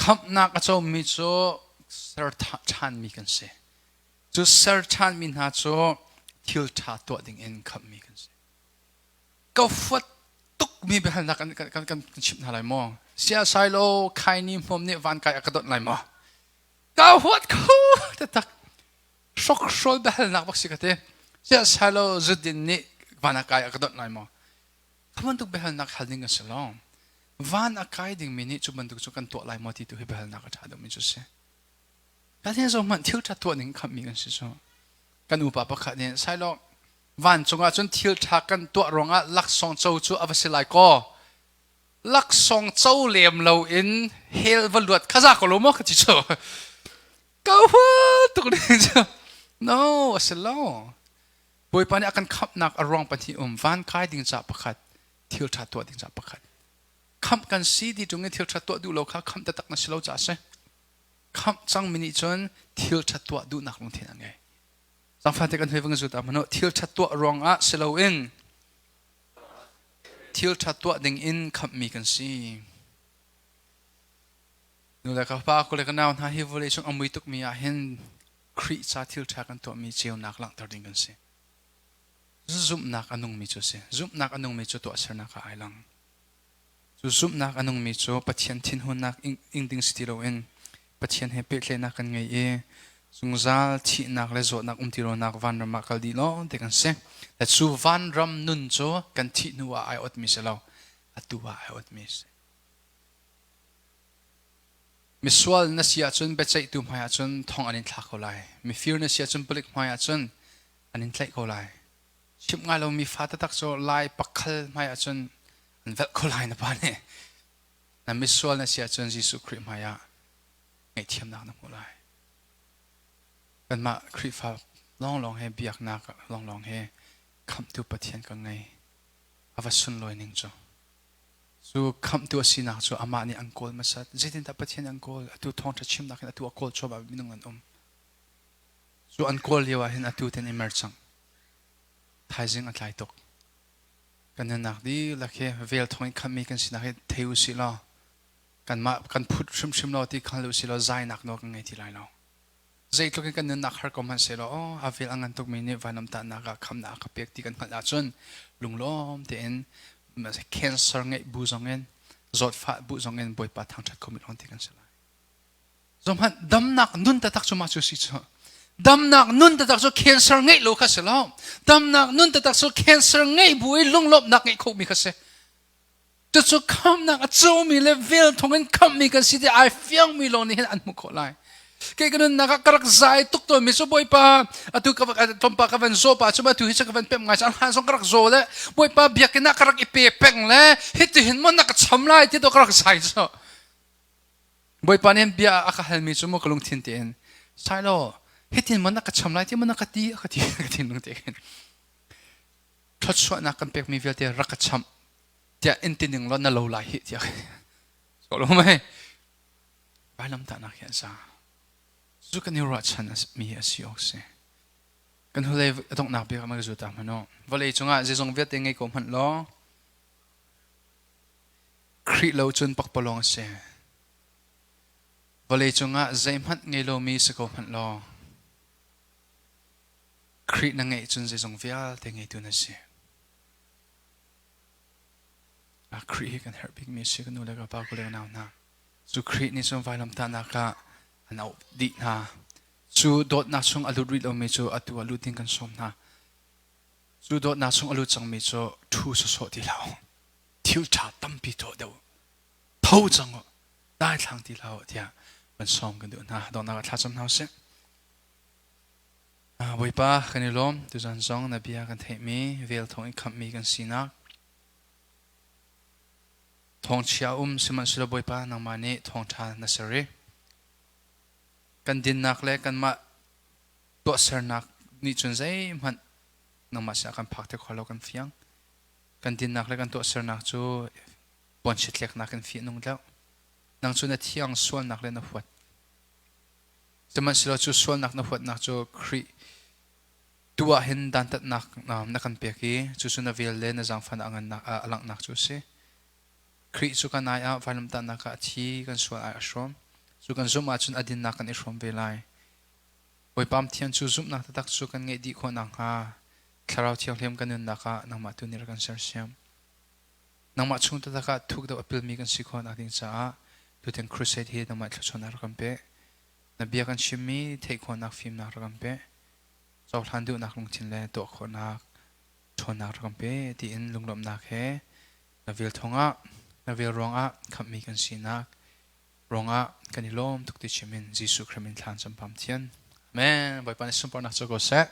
Khamhnak a comi cu ser ṭhanmi kan si. Cu ser ṭhanmi hna cu thil ṭha tuah dingin khamhmi kan si. Ka fuat tukmi biahalnak kan, kan, kan, kan chimh hna lai maw? Siasai lo khaini hmawm nih van kai a ka donh lai maw? Ka huat kho taktak. Hrokhrawl biahalnak bak si ka ti. Siasai lo zudin nih van a kai a ka donh lai maw? Kha bantuk biahalnak hal ding a si lo. Van a kai dingmi nih cu bantuk cu kan tuah lai maw ti tu hi biahalnak a ṭha deuhmi cu a si. Kan hin zo hmanh thil ṭha tuah ning khamhmi kan si cu. Kan upa pakhat nih sailawk vancung ah cun thil ṭha kan tuah ruangah laksawng co cu a va si lai kaw laksawng co lem loin hell va luat kha za ko lo maw ka ti cu. Ka hua tuk ning cu. No, a si lo. Bawipa nih a kan khamhnak a ruang pahnih um van kai ding ca pakhat, thil ṭha tuah ding ca pakhat. Khamh kan si ti ṭung i thil ṭha tuah duh lo kha khamh taktak na si lo caah a si. Khamh cangmi nih cun thil ṭha tuah duhnak lungthin a ngei. Zangfate kan hoi va zut ah hmanh thil ṭha tuah ruangah si loin thil ṭha tuah ding in khamhmi kan si. Nu le ka pa, ku le ka nau hna hi vawlei cung a mui tukmi ah hin Khrih ca thil ṭha kan tuahmi ceunak langhter ding kan si. Zumhnak a nungmi cu a si. Zumhnak a nungmi cu tuahsernak ah ai lang. Cu zumhnak a nungmi cu Pathian thinhunnak ing ding si ti loin Pathian he pehtlaihnak kan ngei i zungzal thihnak le zawtnak um ti lonak vanram ah kal dih lawng te kan si. Le cu vanram nun cu kan thih hnu ah ai otmi si lo, atu ah ai otmi si. Misual na si ahcun biaceihtu hmai ahcun thong an in thlak ko lai. Mifir na si ahcun palik hmai ahcun an in tlaih ko lai. Chimh ngai lomi fa taktak cu lai pakhal hmai ahcun an velh ko lai na pa nih. Na misual na si ahcun Jesuh Khrih hmai ah ngaihthiamnak na hmuh lai. Kanmah Khrihfa lawnglawng he biaknak lawnglawng he khamhtu Pathian kan ngei. A va sunlawi ning cu. Cu khamhtu a sinak cu amah nih an kawl hmasat. Zeitindah Pathian an kawl? Atu thawngṭha chimnak in atu a kawl cuahmah minung an um. Cu an kawl lio ah hin atu ten i mer cang. Thaizing a tlai tuk. Kan nunnak dihlak hi vel thawng in khamhmi kan sinak hi thei u sih law kanmah kan phut hrimhrim lo ti kha u sih law zainak nawl kan ngei ti lai lo. Zeitluk in kan nunnak har ko hmanh sehlaw aw a vel a ngan tukmi nih vailamtahnak ah khamnak a ka pek ti kan hngalh ahcun lunglawm tein cancer ngeih bu zong in zawtfah bu zong in Bawipa thangṭhat khomi lawng ti kan si lai. Zohhmanh damnak nun taktak cu mah cu si cu. Damnak nun taktak cu cancer ngeih lo kha si lo. Damnak nun taktak cu cancer ngeih bu i lunglawmhnak ngeih khomi kha si. Cucu khamnak a comi le vel thawng in khammi kan si ti ai fiangmi lawng nih hin an hmuh khawh lai. Kei ka nunnak ah ka rak zai tuk tawnmi cu Bawipa atu ka tlawmpal ka van zaw pa cu atu hi cu ka van pemh ngai cang hlan zong ka rak zaw le Bawipa biakinn ah ka rak i pe peng le hitihin maw na ka cham lai ti to ka rak zai cu. Bawipa nih bia a ka halmi cu maw ka lungthin tein Sailo hitin maw na ka cham lai ti maw na ka ti ka ti ka thinlung te khin thluachuahnak kan pekmi vialte rak ka chamh tiah in ti ning law na lo lai hi tiah so lo mei vailamtahnak hi an sa cu kan i ruahchan mi a si awk si kan hulei a donghnak bik ah ma ka zu ta hmanh u vawlei cungah zeizong vialte ngei ko hmanh law Khrih lo cun pakpalawng a si. Vawlei cungah zeihmanh ngei lomi si ko hmanh law Khrih na ngeih cun zeizong vialte ngeitu na si. Khrih hi kan herh bikmi a si ka nu le ka pa ku le ka nau hna. Cu Khrih nih cun vailamtahnak ah an auh dih hna. Cu dawtnak chung a lut rih lomi cu atu ah lut ding kan sawm hna. Cu dawtnak chung a lut cangmi cu ṭhu sawsawh ti hlah u. Thil ṭha tampi tuah deuh. Tho cang u. Daithlang ti hlah u tiah van sawm kan duh hna. Donghnak ah thlacam hna usih. Bawipa kan i lawm. Tuzan zong na bia kan theihmi vel thawng in khamhmi kan sinak. Thawngchia um sihmanhsehlaw Bawipa nangmah nih thawngṭha na ser i kan dinnak le kanmah tuahsernak nih cun zeihmanh nangmah sinah kan phak te kho lo kan fiang. Kan dinnak le kan tuahsernak cu puanchia in fih nung deuh. Nang cu na thiang sualnak le na huat. Sihmanhsehlaw cu sualnak na huatnak cu Khrih tu ah hin dantatnak na kan pek i cucu na vel le na zaangfahnak a ngannak a langhnak cu a si. Khrih cu kan ai ah vailamtahnak ah a thi kan sual ai a hrawm. Cu kan zumh ahcun a dinnak kan i hrawm ve lai. Bawipa Pathian cu zumhnak taktak cu kan ngeih dih khawh nakhnga Thlarau Thianghlim kan nunnak ah nangmah tu nih rak kan sersiam. Nangmah chung taktak ah thuk deuh a pilmi kan si khawh nak ding caah tutan crusade hi nangmah thluachuahnak rak kan pe. Na bia kan chimmi theih khawhnak fimnak rak kan pe. Cohlan duhnak lungthin le tuah khawhnak ṭhawnnak rak kan pe tiin lunglawmhnak he na vel thawngah na vel ruangah khamhmi kan sinak. Ruangah kan i lawm tuk ti chim in Jesuh Khrih min thlan cam pam thian. Amen. Bawipa nih sunparnak co ko seh.